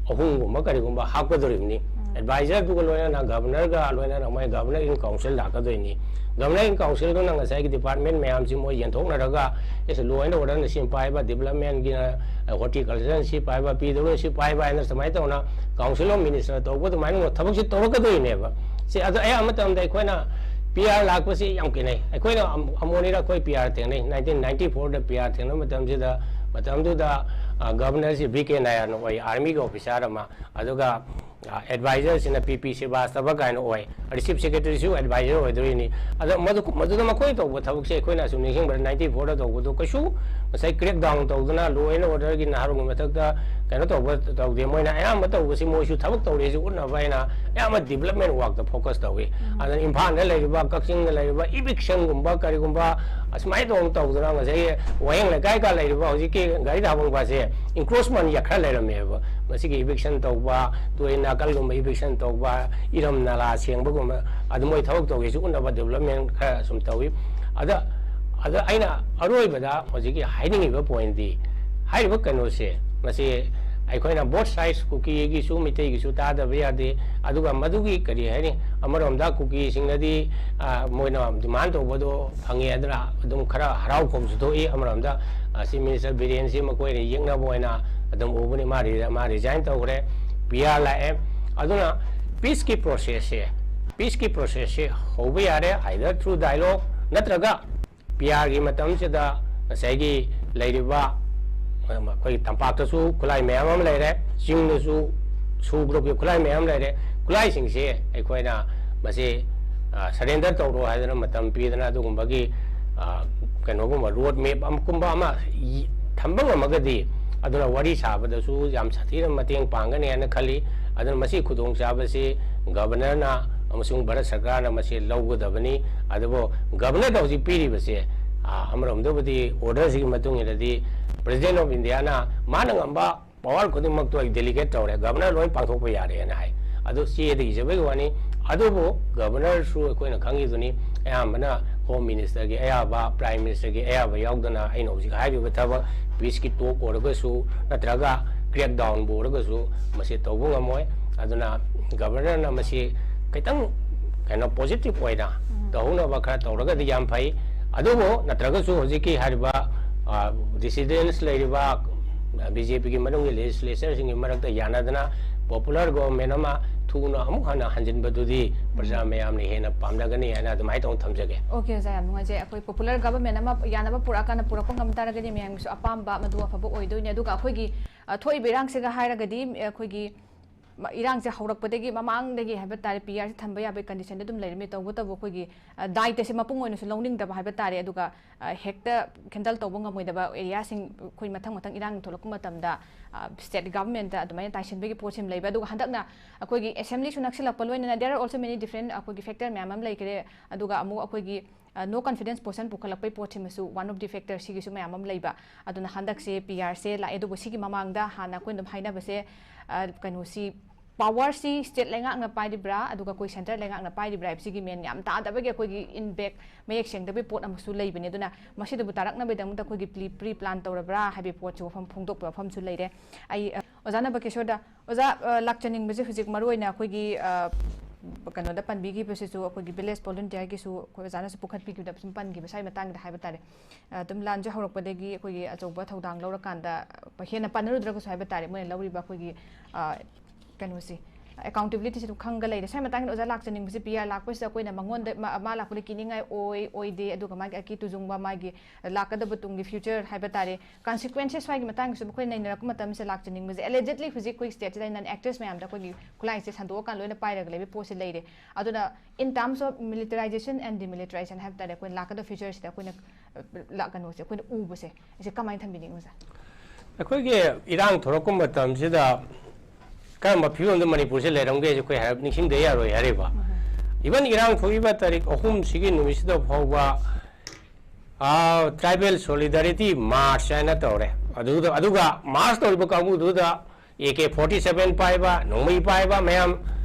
ꯑꯍꯨꯝꯒꯨꯝꯕ ꯀꯔꯤꯒꯨꯝꯕ ꯍꯥꯞꯀꯗꯧꯔꯤꯕꯅꯤ꯫ ꯑꯦꯗꯚꯥꯏꯖꯔꯗꯨꯒ ꯂꯣꯏꯅꯅ ꯒꯚꯔꯅꯔꯒ ꯂꯣꯏꯅꯅ ꯃꯣꯏ ꯒꯚꯔꯅꯔ ꯏꯟ ꯀꯥꯎꯟꯁꯤꯜ ꯂꯥꯛꯀꯗꯣꯏꯅꯤ꯫ ꯒꯚꯔꯅꯔ ꯏꯟ ꯀꯥꯎꯟꯁꯤꯜꯗꯨꯅ ꯉꯁꯥꯏꯒꯤ ꯗꯤꯄꯥꯔꯠꯃꯦꯟ ꯃꯌꯥꯝꯁꯤ ꯃꯣꯏ ꯌꯦꯟꯊꯣꯛꯅꯔꯒ, ꯑꯦꯁ, ꯂꯣ ꯑꯦꯟ ꯑꯣꯔꯗꯔꯅ ꯁꯤ ꯄꯥꯏꯕ, ꯗꯤꯕꯂꯞꯃꯦꯟꯒꯤꯅ, ꯑ, ꯍꯣꯔꯇꯤꯀꯜꯆꯔꯅ ꯁꯤ ꯄꯥꯏꯕ, ꯄꯤ ꯗꯕ꯭ꯂꯤꯎꯅ ꯁꯤ ꯄꯥꯏꯕ ꯍꯥꯏꯅ ꯁꯨꯃꯥꯏꯅ ꯇꯧꯅ ꯀꯥꯎꯟꯁꯤꯜ ꯑꯣꯐ ꯃꯤꯅꯤꯁꯇꯔ ꯇꯧꯕ ꯑꯗꯨꯃꯥꯏꯅ ꯊꯕꯛꯁꯤ ꯇꯧꯔꯛꯀꯗꯣꯏꯅꯦꯕ꯫ ꯁꯤ ꯑꯗꯣ ꯑꯌꯥꯝꯕ ꯃꯇꯝꯗ ꯑꯩꯈꯣꯏꯅ ꯄꯤ ꯑꯥꯔ ꯂꯥꯛꯄꯁꯤ ꯌꯥꯝ ꯈꯦꯠꯅꯩ꯫ ꯑꯩꯈꯣꯏꯅ ꯑꯃꯨ-, ꯑꯃꯨꯛ ꯑꯅꯤꯔꯛ ꯑꯩꯈꯣꯏ ꯄꯤ ꯑꯥꯔ ꯊꯦꯡꯅꯩ꯫ ꯅꯥꯏꯟꯇꯤꯟ ꯅꯥꯏꯟꯇꯤ ꯐꯣꯔꯗ ꯄꯤ ꯑꯥꯔ ꯊꯦꯡꯅꯕ ꯃꯇꯝꯁꯤꯗ, ꯃꯇꯝꯗꯨꯗ, ꯑ, ꯒꯚꯔꯅꯔꯁꯤ ꯚꯤ ꯀꯦ ꯅꯥꯌꯔꯅ ꯑꯣꯏ, ꯑꯥꯔꯃꯤꯒꯤ ꯑꯣꯐꯤꯁꯥꯔ ꯑꯃ꯫ ꯑꯗꯨꯒ, ꯑ, ꯑꯦꯗꯚꯥꯏꯖꯔꯁꯤꯅ ꯄꯤ ꯄꯤ ꯁ꯭ꯔꯤꯕꯥꯁꯇꯕ ꯀꯥꯏꯅ ꯑꯣꯏ꯫ ꯑꯗ ꯆꯤꯐ ꯁꯦꯀ꯭ꯔꯦꯇꯔꯤꯁꯨ ꯑꯦꯗꯚꯥꯏꯖꯔ ꯑꯣꯏꯗꯣꯏꯅꯤ꯫ ꯑꯗꯣ ꯃꯗꯨ, ꯃꯗꯨꯗ ꯃꯈꯣꯏꯅ ꯇꯧꯕ ꯊꯕꯛꯁꯦ ꯑꯩꯈꯣꯏꯅ ꯑꯁꯨꯝ ꯅꯤꯡꯁꯤꯡꯕꯗ ꯅꯥꯏꯟꯇꯤ ꯐꯣꯔꯗ ꯇꯧꯕꯗꯣ ꯀꯩꯁꯨ ꯉꯁꯥꯏ ꯀ꯭ꯔꯦꯛ ꯗꯥꯎꯟ ꯇꯧꯗꯅ ꯂꯣ ꯑꯦꯟ ꯑꯣꯔꯗꯔꯒꯤ ꯅꯍꯥꯔꯣꯜꯒꯤ ꯃꯊꯛꯇ ꯀꯩꯅꯣ ꯇꯧꯕ ꯇꯧꯗꯦ꯫ ꯃꯣꯏꯅ ꯑꯌꯥꯝꯕ ꯇꯧꯕꯁꯤ ꯃꯣꯏꯁꯨ ꯊꯕꯛ ꯇꯧꯔꯦꯁꯤ ꯎꯠꯅꯕ ꯍꯥꯏꯅ ꯑꯌꯥꯝꯕ ꯗꯤꯕꯂꯞꯃꯦꯟ ꯋꯥꯛꯇ ꯐꯣꯀꯁ ꯇꯧꯏ꯫ ꯑꯗꯨꯅ ꯏꯝꯐꯥꯜꯗ ꯂꯩꯔꯤꯕ, ꯀꯛꯆꯤꯡꯗ ꯂꯩꯔꯤꯕ ꯏꯚꯤꯛꯁꯟꯒꯨꯝꯕ ꯀꯔꯤꯒꯨꯝꯕ ꯑꯁꯨꯃꯥꯏꯅ ꯇꯧ-, ꯇꯧꯗꯅ ꯉꯁꯥꯏꯒꯤ ꯋꯥꯍꯦꯡ ꯂꯩꯀꯥꯏꯒ ꯂꯩꯔꯤꯕ ꯍꯧꯖꯤꯛꯀꯤ ꯒꯥꯔꯤ ꯊꯥꯐꯝꯒꯁꯦ ꯏꯟꯀ꯭ꯔꯣꯆꯃꯦꯟ ꯈꯔ ꯂꯩꯔꯝꯃꯦꯕ꯫ ꯃꯁꯤꯒꯤ ꯏꯚꯤꯛꯁꯟ ꯇꯧꯕ, ꯇꯨꯔꯦꯜ ꯅꯥꯀꯜꯒꯨꯝꯕ ꯏꯚꯤꯛꯁꯟ ꯇꯧꯕ, ꯏꯔꯝ ꯅꯂꯥ ꯁꯦꯡꯕꯒꯨꯝꯕ, ꯑꯗꯨ ꯃꯣꯏ ꯊꯕꯛ ꯇꯧꯒꯦꯁꯨ ꯎꯠꯅꯕ ꯗꯤꯕꯂꯞꯃꯦꯟ ꯈꯔ ꯁꯨꯝ ꯇꯧꯏ꯫ ꯑꯗ, ꯑꯗ ꯑꯩꯅ ꯑꯔꯣꯏꯕꯗ ꯍꯧꯖꯤꯛꯀꯤ ꯍꯥꯏꯅꯤꯡꯉꯤꯕ ꯄꯣꯏꯟꯗꯤ, ꯍꯥꯏꯔꯤꯕ ꯀꯩꯅꯣꯁꯦ, ꯃꯁꯤ ꯑꯩꯈꯣꯏꯅ both sides, ꯀꯨꯀꯤꯒꯤꯁꯨ ꯃꯤꯇꯩꯒꯤꯁꯨ ꯇꯥꯗꯕ ꯌꯥꯗꯦ꯫ ꯑꯗꯨꯒ ꯃꯗꯨꯒꯤ ꯀꯔꯤ ꯍꯥꯏꯅꯤ, ꯑꯃꯔꯣꯝꯗ ꯀꯨꯀꯤꯁꯤꯡꯅꯗꯤ, ꯑ, ꯃꯣꯏꯅ ꯗꯤꯃꯥꯟ ꯇꯧꯕꯗꯣ ꯐꯪꯉꯦ, ꯑꯗꯨꯅ ꯑꯗꯨꯝ ꯈꯔ ꯍꯔꯥꯎ ꯈꯣꯡꯁꯨ ꯊꯣꯛꯏ꯫ ꯑꯃꯔꯣꯝꯗ, ꯑ, ꯆꯤꯐ ꯃꯤꯅꯤꯁꯇꯔ ꯕꯤꯔꯦꯟꯁꯤ ꯃꯈꯣꯏꯅ ꯌꯦꯛꯅꯕ ꯑꯣꯏꯅ ꯑꯗꯨꯝ ꯎꯕꯅꯤ꯫ ꯃꯥ ꯔꯤ-, ꯃꯥ ꯔꯤꯖꯥꯏꯟ ꯇꯧꯈ꯭ꯔꯦ, ꯄꯤ ꯑꯥꯔ ꯂꯥꯛꯑꯦ꯫ ꯑꯗꯨꯅ ꯄꯤꯁꯀꯤ ꯄ꯭ꯔꯣꯁꯦꯁꯁꯦ, ꯄꯤꯁꯀꯤ ꯄ꯭ꯔꯣꯁꯦꯁꯁꯦ ꯍꯧꯕ ꯌꯥꯔꯦ, either through dialogue ꯅꯠꯇ꯭ꯔꯒ ꯄꯤ ꯑꯥꯔꯒꯤ ꯃꯇꯝꯁꯤꯗ ꯉꯁꯥꯏꯒꯤ ꯂꯩꯔꯤꯕ ꯑꯩꯈꯣꯏꯒꯤ ꯇꯝꯄꯥꯛꯇꯁꯨ ꯈꯨꯠꯂꯥꯏ ꯃꯌꯥꯝ ꯑꯃ ꯂꯩꯔꯦ, ꯆꯤꯡꯗꯁꯨ ꯁꯨ ꯒ꯭ꯔꯨꯞꯀꯤ ꯈꯨꯠꯂꯥꯏ ꯃꯌꯥꯝ ꯂꯩꯔꯦ꯫ ꯈꯨꯠꯂꯥꯏꯁꯤꯡꯁꯦ ꯑꯩꯈꯣꯏꯅ ꯃꯁꯤ ꯁꯔꯦꯟꯗꯔ ꯇꯧꯔꯣ ꯍꯥꯏꯗꯅ ꯃꯇꯝ ꯄꯤꯗꯅ ꯑꯗꯨꯒꯨꯝꯕꯒꯤ ꯀꯩꯅꯣꯒꯨꯝꯕ ꯔꯣꯗ ꯃꯦꯞ ꯑꯃꯒꯨꯝꯕ ꯑꯃ ꯊꯝꯕ ꯉꯝꯃꯒꯗꯤ ꯑꯗꯨꯅ ꯋꯥꯔꯤ ꯁꯥꯕꯗꯁꯨ ꯌꯥꯝ ꯁꯥꯊꯤꯅ ꯃꯇꯦꯡ ꯄꯥꯡꯒꯅꯤ ꯍꯥꯏꯅ ꯈꯜꯂꯤ꯫ ꯑꯗꯨꯅ ꯃꯁꯤ ꯈꯨꯗꯣꯡꯆꯥꯕꯁꯤ ꯒꯕꯔꯅꯔꯅ ꯑꯃꯁꯨꯡ ꯚꯥꯔꯠ ꯁꯔꯀꯥꯔꯅ ꯃꯁꯤ ꯂꯧꯒꯗꯕꯅꯤ꯫ ꯑꯗꯨꯕꯨ ꯒꯕꯔꯅꯔꯗ ꯍꯧꯖꯤꯛ ꯄꯤꯔꯤꯕꯁꯦ, ꯑ, ꯑꯃꯔꯣꯝꯗꯕꯨꯗꯤ order ꯁꯤꯒꯤ ꯃꯇꯨꯡ ꯏꯟꯅꯗꯤ President of Indiaꯅ ꯃꯥꯅ ꯉꯝꯕ power ꯈꯨꯗꯤꯡꯃꯛꯇꯣ ꯑꯩ delegate ꯇꯧꯔꯦ, ꯒꯕꯔꯅꯔ ꯂꯣꯏ ꯄꯥꯡꯊꯣꯛꯄ ꯌꯥꯔꯦꯅ ꯍꯥꯏ꯫ ꯑꯗꯨ ꯆꯦꯗ ꯏꯖꯕꯒꯤ ꯋꯥꯅꯤ꯫ ꯑꯗꯨꯕꯨ ꯒꯕꯔꯅꯔꯁꯨ ꯑꯩꯈꯣꯏꯅ ꯈꯪꯉꯤꯗꯨꯅꯤ, ꯑꯌꯥꯝꯕꯅ Home Ministerꯒꯤ ꯑꯌꯥꯕ, Prime Ministerꯒꯤ ꯑꯌꯥꯕ ꯌꯥꯎꯗꯅ ꯑꯩꯅ ꯍꯧꯖꯤꯛ ꯍꯥꯏꯔꯤꯕ ꯊꯕꯛ, peaceꯀꯤ talk ꯑꯣꯏꯔꯒꯁꯨ ꯅꯠꯇ꯭ꯔꯒ crackdownꯕꯨ ꯑꯣꯏꯔꯒꯁꯨ ꯃꯁꯤ ꯇꯧꯕ ꯉꯝꯃꯣꯏ꯫ ꯑꯗꯨꯅ ꯒꯕꯔꯅꯔꯅ ꯃꯁꯤ ꯈꯤꯇꯪ ꯀꯩꯅꯣ positive ꯑꯣꯏꯅ ꯇꯧꯍꯧꯅꯕ ꯈꯔ ꯇꯧꯔꯒꯗꯤ ꯌꯥꯝ ꯐꯩ꯫ ꯑꯗꯨꯕꯨ ꯅꯠꯇ꯭ꯔꯒꯁꯨ ꯍꯧꯖꯤꯛꯀꯤ ꯍꯥꯏꯔꯤꯕ, ꯑ, dissidents ꯂꯩꯔꯤꯕ, ꯕꯤ ꯖꯦ ꯄꯤꯒꯤ ꯃꯅꯨꯡꯒꯤ legislatorꯁꯤꯡꯒꯤ ꯃꯔꯛꯇ ꯌꯥꯅꯗꯅ popular government ꯑꯃ ꯊꯨꯅ ꯑꯃꯨꯛ ꯍꯟꯅ ꯍꯟꯖꯤꯟꯕꯗꯨꯗꯤ ꯄ꯭ꯔꯖꯥ ꯃꯌꯥꯝꯅ ꯍꯦꯟꯅ ꯄꯥꯝꯅꯒꯅꯤ ꯍꯥꯏꯅ ꯑꯗꯨꯃꯥꯏꯅ ꯇꯧꯅ ꯊꯝꯖꯒꯦ꯫ Okay, ꯑꯣꯖꯥ, ꯌꯥꯝ ꯅꯨꯡꯉꯥꯏꯖꯩ꯫ ꯑꯩꯈꯣꯏ popular government ꯑꯃ ꯌꯥꯅꯕ ꯄꯨꯔꯛꯑꯀꯥꯟꯗ ꯄꯨꯔꯛꯄ ꯉꯝ ꯇꯥꯔꯒꯗꯤ ꯃꯌꯥꯝꯒꯤꯁꯨ ꯑꯄꯥꯝꯕ ꯃꯗꯨ ꯑꯐꯕ ꯑꯣꯏꯗꯣꯏꯅꯤ꯫ ꯑꯗꯨꯒ ꯑꯩꯈꯣꯏꯒꯤ, ꯑ, ꯊꯣꯛꯏꯕ ꯏꯔꯥꯡꯁꯤꯒ ꯍꯥꯏꯔꯒꯗꯤ, ꯑ, ꯑꯩꯈꯣꯏꯒꯤ ꯃ-, ꯏꯔꯥꯡꯁꯦ ꯍꯧꯔꯛꯄꯗꯒꯤ ꯃꯃꯥꯡꯗꯒꯤ ꯍꯥꯏꯕ ꯇꯥꯔꯦ, ꯄꯤ ꯑꯥꯔꯁꯦ ꯊꯝꯕ ꯌꯥꯕꯒꯤ conditionꯗ ꯑꯗꯨꯝ ꯂꯩꯔꯝꯃꯤ꯫ ꯇꯧꯕꯇꯕꯨ ꯑꯩꯈꯣꯏꯒꯤ, ꯑ, ꯗꯥꯏꯇꯁꯦ ꯃꯄꯨꯡ ꯑꯣꯏꯅꯁꯨ ꯂꯧꯅꯤꯡꯗꯕ ꯍꯥꯏꯕ ꯇꯥꯔꯦ꯫ ꯑꯗꯨꯒ, ꯑ, ꯍꯦꯛꯇ handle ꯇꯧꯕ ꯉꯝꯃꯣꯏꯗꯕ areaꯁꯤꯡ ꯑꯩꯈꯣꯏ ꯃꯊꯪ ꯃꯊꯪ ꯏꯔꯥꯡ ꯊꯣꯛꯂꯛꯄ ꯃꯇꯝꯗ, ꯑ, state governmentꯇ ꯑꯗꯨꯃꯥꯏꯅ ꯇꯥꯏꯁꯤꯟꯕꯒꯤ ꯄꯣꯠꯁꯤꯃ ꯂꯩꯕ꯫ ꯑꯗꯨꯒ ꯍꯟꯗꯛꯅ ꯑꯩꯈꯣꯏꯒꯤ assemblyꯁꯨ ꯅꯛꯁꯤꯜꯂꯛꯄ ꯂꯣꯏꯅꯅ there are also many different ꯑꯩꯈꯣꯏꯒꯤ factor ꯃꯌꯥꯝ ꯑꯃ ꯂꯩꯈ꯭ꯔꯦ꯫ ꯑꯗꯨꯒ ꯑꯃꯨꯛ ꯑꯩꯈꯣꯏꯒꯤ, ꯑ, no confidence motion ꯄꯨꯈꯠꯂꯛꯄꯩ ꯄꯣꯠꯁꯤꯃꯁꯨ one of the factor ꯁꯤꯒꯤꯁꯨ ꯃꯌꯥꯝ ꯑꯃ ꯂꯩꯕ꯫ ꯑꯗꯨꯅ ꯍꯟꯗꯛꯁꯦ ꯄꯤ ꯑꯥꯔꯁꯦ ꯂꯥꯛꯑꯦ, ꯑꯗꯨꯕꯨ ꯁꯤꯒꯤ ꯃꯃꯥꯡꯗ ꯍꯥꯟꯅ ꯑꯩꯈꯣꯏꯅ ꯑꯗꯨꯝ ꯍꯥꯏꯅꯕꯁꯦ, ꯑ, ꯀꯩꯅꯣꯁꯤ, powerꯁꯤ state ꯂꯩꯉꯥꯛꯅ ꯄꯥꯏꯔꯤꯕ꯭ꯔꯥ, ꯑꯗꯨꯒ ꯑꯩꯈꯣꯏ centre ꯂꯩꯉꯥꯛꯅ ꯄꯥꯏꯔꯤꯕ꯭ꯔꯥ ꯍꯥꯏꯕꯁꯤꯒꯤ ꯃꯦꯟ ꯌꯥꯝ ꯇꯥꯗꯕꯒꯤ ꯑꯩꯈꯣꯏꯒꯤ in back ꯃꯌꯦꯛ ꯁꯦꯡꯗꯕꯒꯤ ꯄꯣꯠ ꯑꯃꯁꯨ ꯂꯩꯕꯅꯤ꯫ ꯑꯗꯨꯅ ꯃꯁꯤꯗꯕꯨ ꯇꯥꯔꯛꯅꯕꯒꯤꯗꯃꯛꯇ ꯑꯩꯈꯣꯏꯒꯤ pre, pre plan ꯇꯧꯔꯕ꯭ꯔꯥ ꯍꯥꯏꯕꯒꯤ ꯄꯣꯠꯁꯤ ꯋꯥꯐꯝ ꯐꯣꯡꯗꯣꯛꯄ ꯋꯥꯐꯝꯁꯨ ꯂꯩꯔꯦ꯫ ꯑꯩ, ꯑ, ꯑꯣꯖꯥ ꯅꯕꯀꯤꯁꯣꯔꯗ, ꯑꯣꯖꯥ, ꯑ, ꯂꯥꯛꯆꯅꯤꯡꯕꯁꯦ ꯍꯧꯖꯤꯛ ꯃꯔꯨꯑꯣꯏꯅ ꯑꯩꯈꯣꯏꯒꯤ, ꯑ, ꯀꯩꯅꯣꯗ ꯄꯟꯕꯤꯈꯤꯕꯁꯤꯁꯨ ꯑꯩꯈꯣꯏꯒꯤ village volunteerꯒꯤꯁꯨ ꯑꯩꯈꯣꯏ ꯑꯣꯖꯥꯅꯁꯨ ꯄꯨꯈꯠꯄꯤꯈꯤꯕꯗ ꯁꯨꯝ ꯄꯟꯈꯤꯕ ꯁ꯭ꯋꯥꯏ ꯃꯇꯥꯡꯗ ꯍꯥꯏꯕ ꯇꯥꯔꯦ꯫ ꯑ, ꯑꯗꯨꯝ ꯂꯥꯟꯁꯦ ꯍꯧꯔꯛꯄꯗꯒꯤ ꯑꯩꯈꯣꯏꯒꯤ ꯑꯆꯧꯕ ꯊꯧꯗꯥꯡ ꯂꯧꯔꯀꯥꯟꯗ ꯍꯦꯟꯅ ꯄꯟꯅꯔꯨꯗ꯭ꯔꯒꯁꯨ ꯍꯥꯏꯕ ꯇꯥꯔꯦ, ꯃꯣꯏꯅ ꯂꯧꯔꯤꯕ ꯑꯩꯈꯣꯏꯒꯤ, ꯑ, ꯀꯩꯅꯣꯁꯤ, ꯑꯦꯀꯥꯎꯟꯇꯦꯕꯤꯂꯤꯇꯤꯁꯤ ꯑꯗꯨꯝ ꯈꯪꯒ ꯂꯩꯔꯦ꯫ ꯁ꯭ꯋꯥꯏ ꯃꯇꯥꯡꯒꯤꯗ ꯑꯣꯖꯥ ꯂꯥꯛꯆꯅꯤꯡꯕꯁꯤ ꯄꯤ ꯑꯥꯔ ꯂꯥꯛꯄꯁꯤꯗ ꯑꯩꯈꯣꯏꯅ ꯃꯉꯣꯟꯗ ꯃꯥ ꯂꯥꯛꯄꯗ ꯀꯤꯅꯤꯡꯉꯥꯏ ꯑꯣꯏ ꯑꯣꯏꯗꯦ, ꯑꯗꯨꯒ ꯃꯥꯒꯤ ꯑꯀꯤ ꯇꯨꯖꯨꯡꯕ, ꯃꯥꯒꯤ ꯂꯥꯛꯀꯗꯕ ꯇꯨꯡꯒꯤ ꯐ꯭ꯌꯨꯆꯔ ꯍꯥꯏꯕ ꯇꯥꯔꯦ, ꯀꯟꯁꯤꯀ꯭ꯋꯦꯟꯁꯦꯁ ꯁ꯭ꯋꯥꯏꯒꯤ ꯃꯇꯥꯡꯒꯤꯁꯨ ꯑꯩꯈꯣꯏ ꯅꯩꯅꯔꯛꯄ ꯃꯇꯝꯁꯤꯗ ꯂꯥꯛꯆꯅꯤꯡꯕꯁꯦ꯫ ꯑꯦꯂꯦꯖꯦꯗꯂꯤ ꯍꯧꯖꯤꯛ ꯑꯩꯈꯣꯏ ꯁ꯭ꯇꯦꯠꯁꯤꯗ ꯅꯟ ꯑꯦꯛꯇꯔꯁ ꯃꯌꯥꯝꯗ ꯑꯩꯈꯣꯏꯒꯤ ꯈꯨꯠꯂꯥꯏꯁꯦ ꯁꯟꯗꯣꯛꯑꯀꯥꯟꯗ ꯂꯣꯏꯅ ꯄꯥꯏꯔꯒ ꯂꯩꯕ ꯄꯣꯠꯁꯦ ꯂꯩꯔꯦ꯫ ꯑꯗꯨꯅ in terms of militarization and demilitarization ꯍꯥꯏꯕ ꯇꯥꯔꯦ, ꯑꯩꯈꯣꯏꯅ ꯂꯥꯛꯀꯗꯕ ꯐ꯭ꯌꯨꯆꯔꯁꯤꯗ ꯑꯩꯈꯣꯏꯅ ꯂꯥꯛ ꯀꯩꯅꯣꯁꯦ ꯑꯩꯈꯣꯏꯅ ꯎꯕꯁꯦ, ꯑꯩꯁꯦ ꯀꯃꯥꯏꯅ ꯊꯝꯕꯤꯅꯤꯡꯉꯤ ꯑꯣꯖꯥ? ꯑꯩꯈꯣꯏꯒꯤ ꯏꯔꯥꯡ ꯊꯣꯔꯛꯄ ꯃꯇꯝꯁꯤꯗ ꯀꯔꯝꯕ ꯐꯤꯕꯝꯗ ꯃꯅꯤꯄꯨꯔꯁꯦ ꯂꯩꯔꯝꯒꯦ ꯍꯥꯏꯁꯦ ꯑꯩꯈꯣꯏ ꯍꯥꯏꯔꯞ ꯅꯤꯡꯁꯤꯡꯗ ꯌꯥꯔꯣꯏ ꯍꯥꯏꯔꯤꯕ꯫ ꯏꯚꯟ ꯏꯔꯥꯡ ꯊꯣꯛꯏꯕ ꯇꯥꯔꯤꯛ ꯑꯍꯨꯝꯁꯤꯒꯤ ꯅꯨꯃꯤꯠꯁꯤꯗ ꯐꯥꯎꯕ ꯇ꯭ꯔꯥꯏꯕꯦꯜ ꯁꯣꯂꯤꯗꯥꯔꯤꯇꯤ ꯃꯥꯔꯆ ꯍꯥꯏꯅ ꯇꯧꯔꯦ꯫ ꯑꯗꯨꯗ ꯑꯗꯨꯒ ꯃꯥꯔꯆ ꯇꯧꯔꯤꯕ ꯀꯥꯡꯕꯨꯗꯨꯗ ꯑꯦ ꯀꯦ ꯐꯣꯔꯇꯤ ꯁꯚꯦꯟ ꯄꯥꯏꯕ, ꯅꯣꯡꯃꯩ ꯄꯥꯏꯕ ꯃꯌꯥꯝ,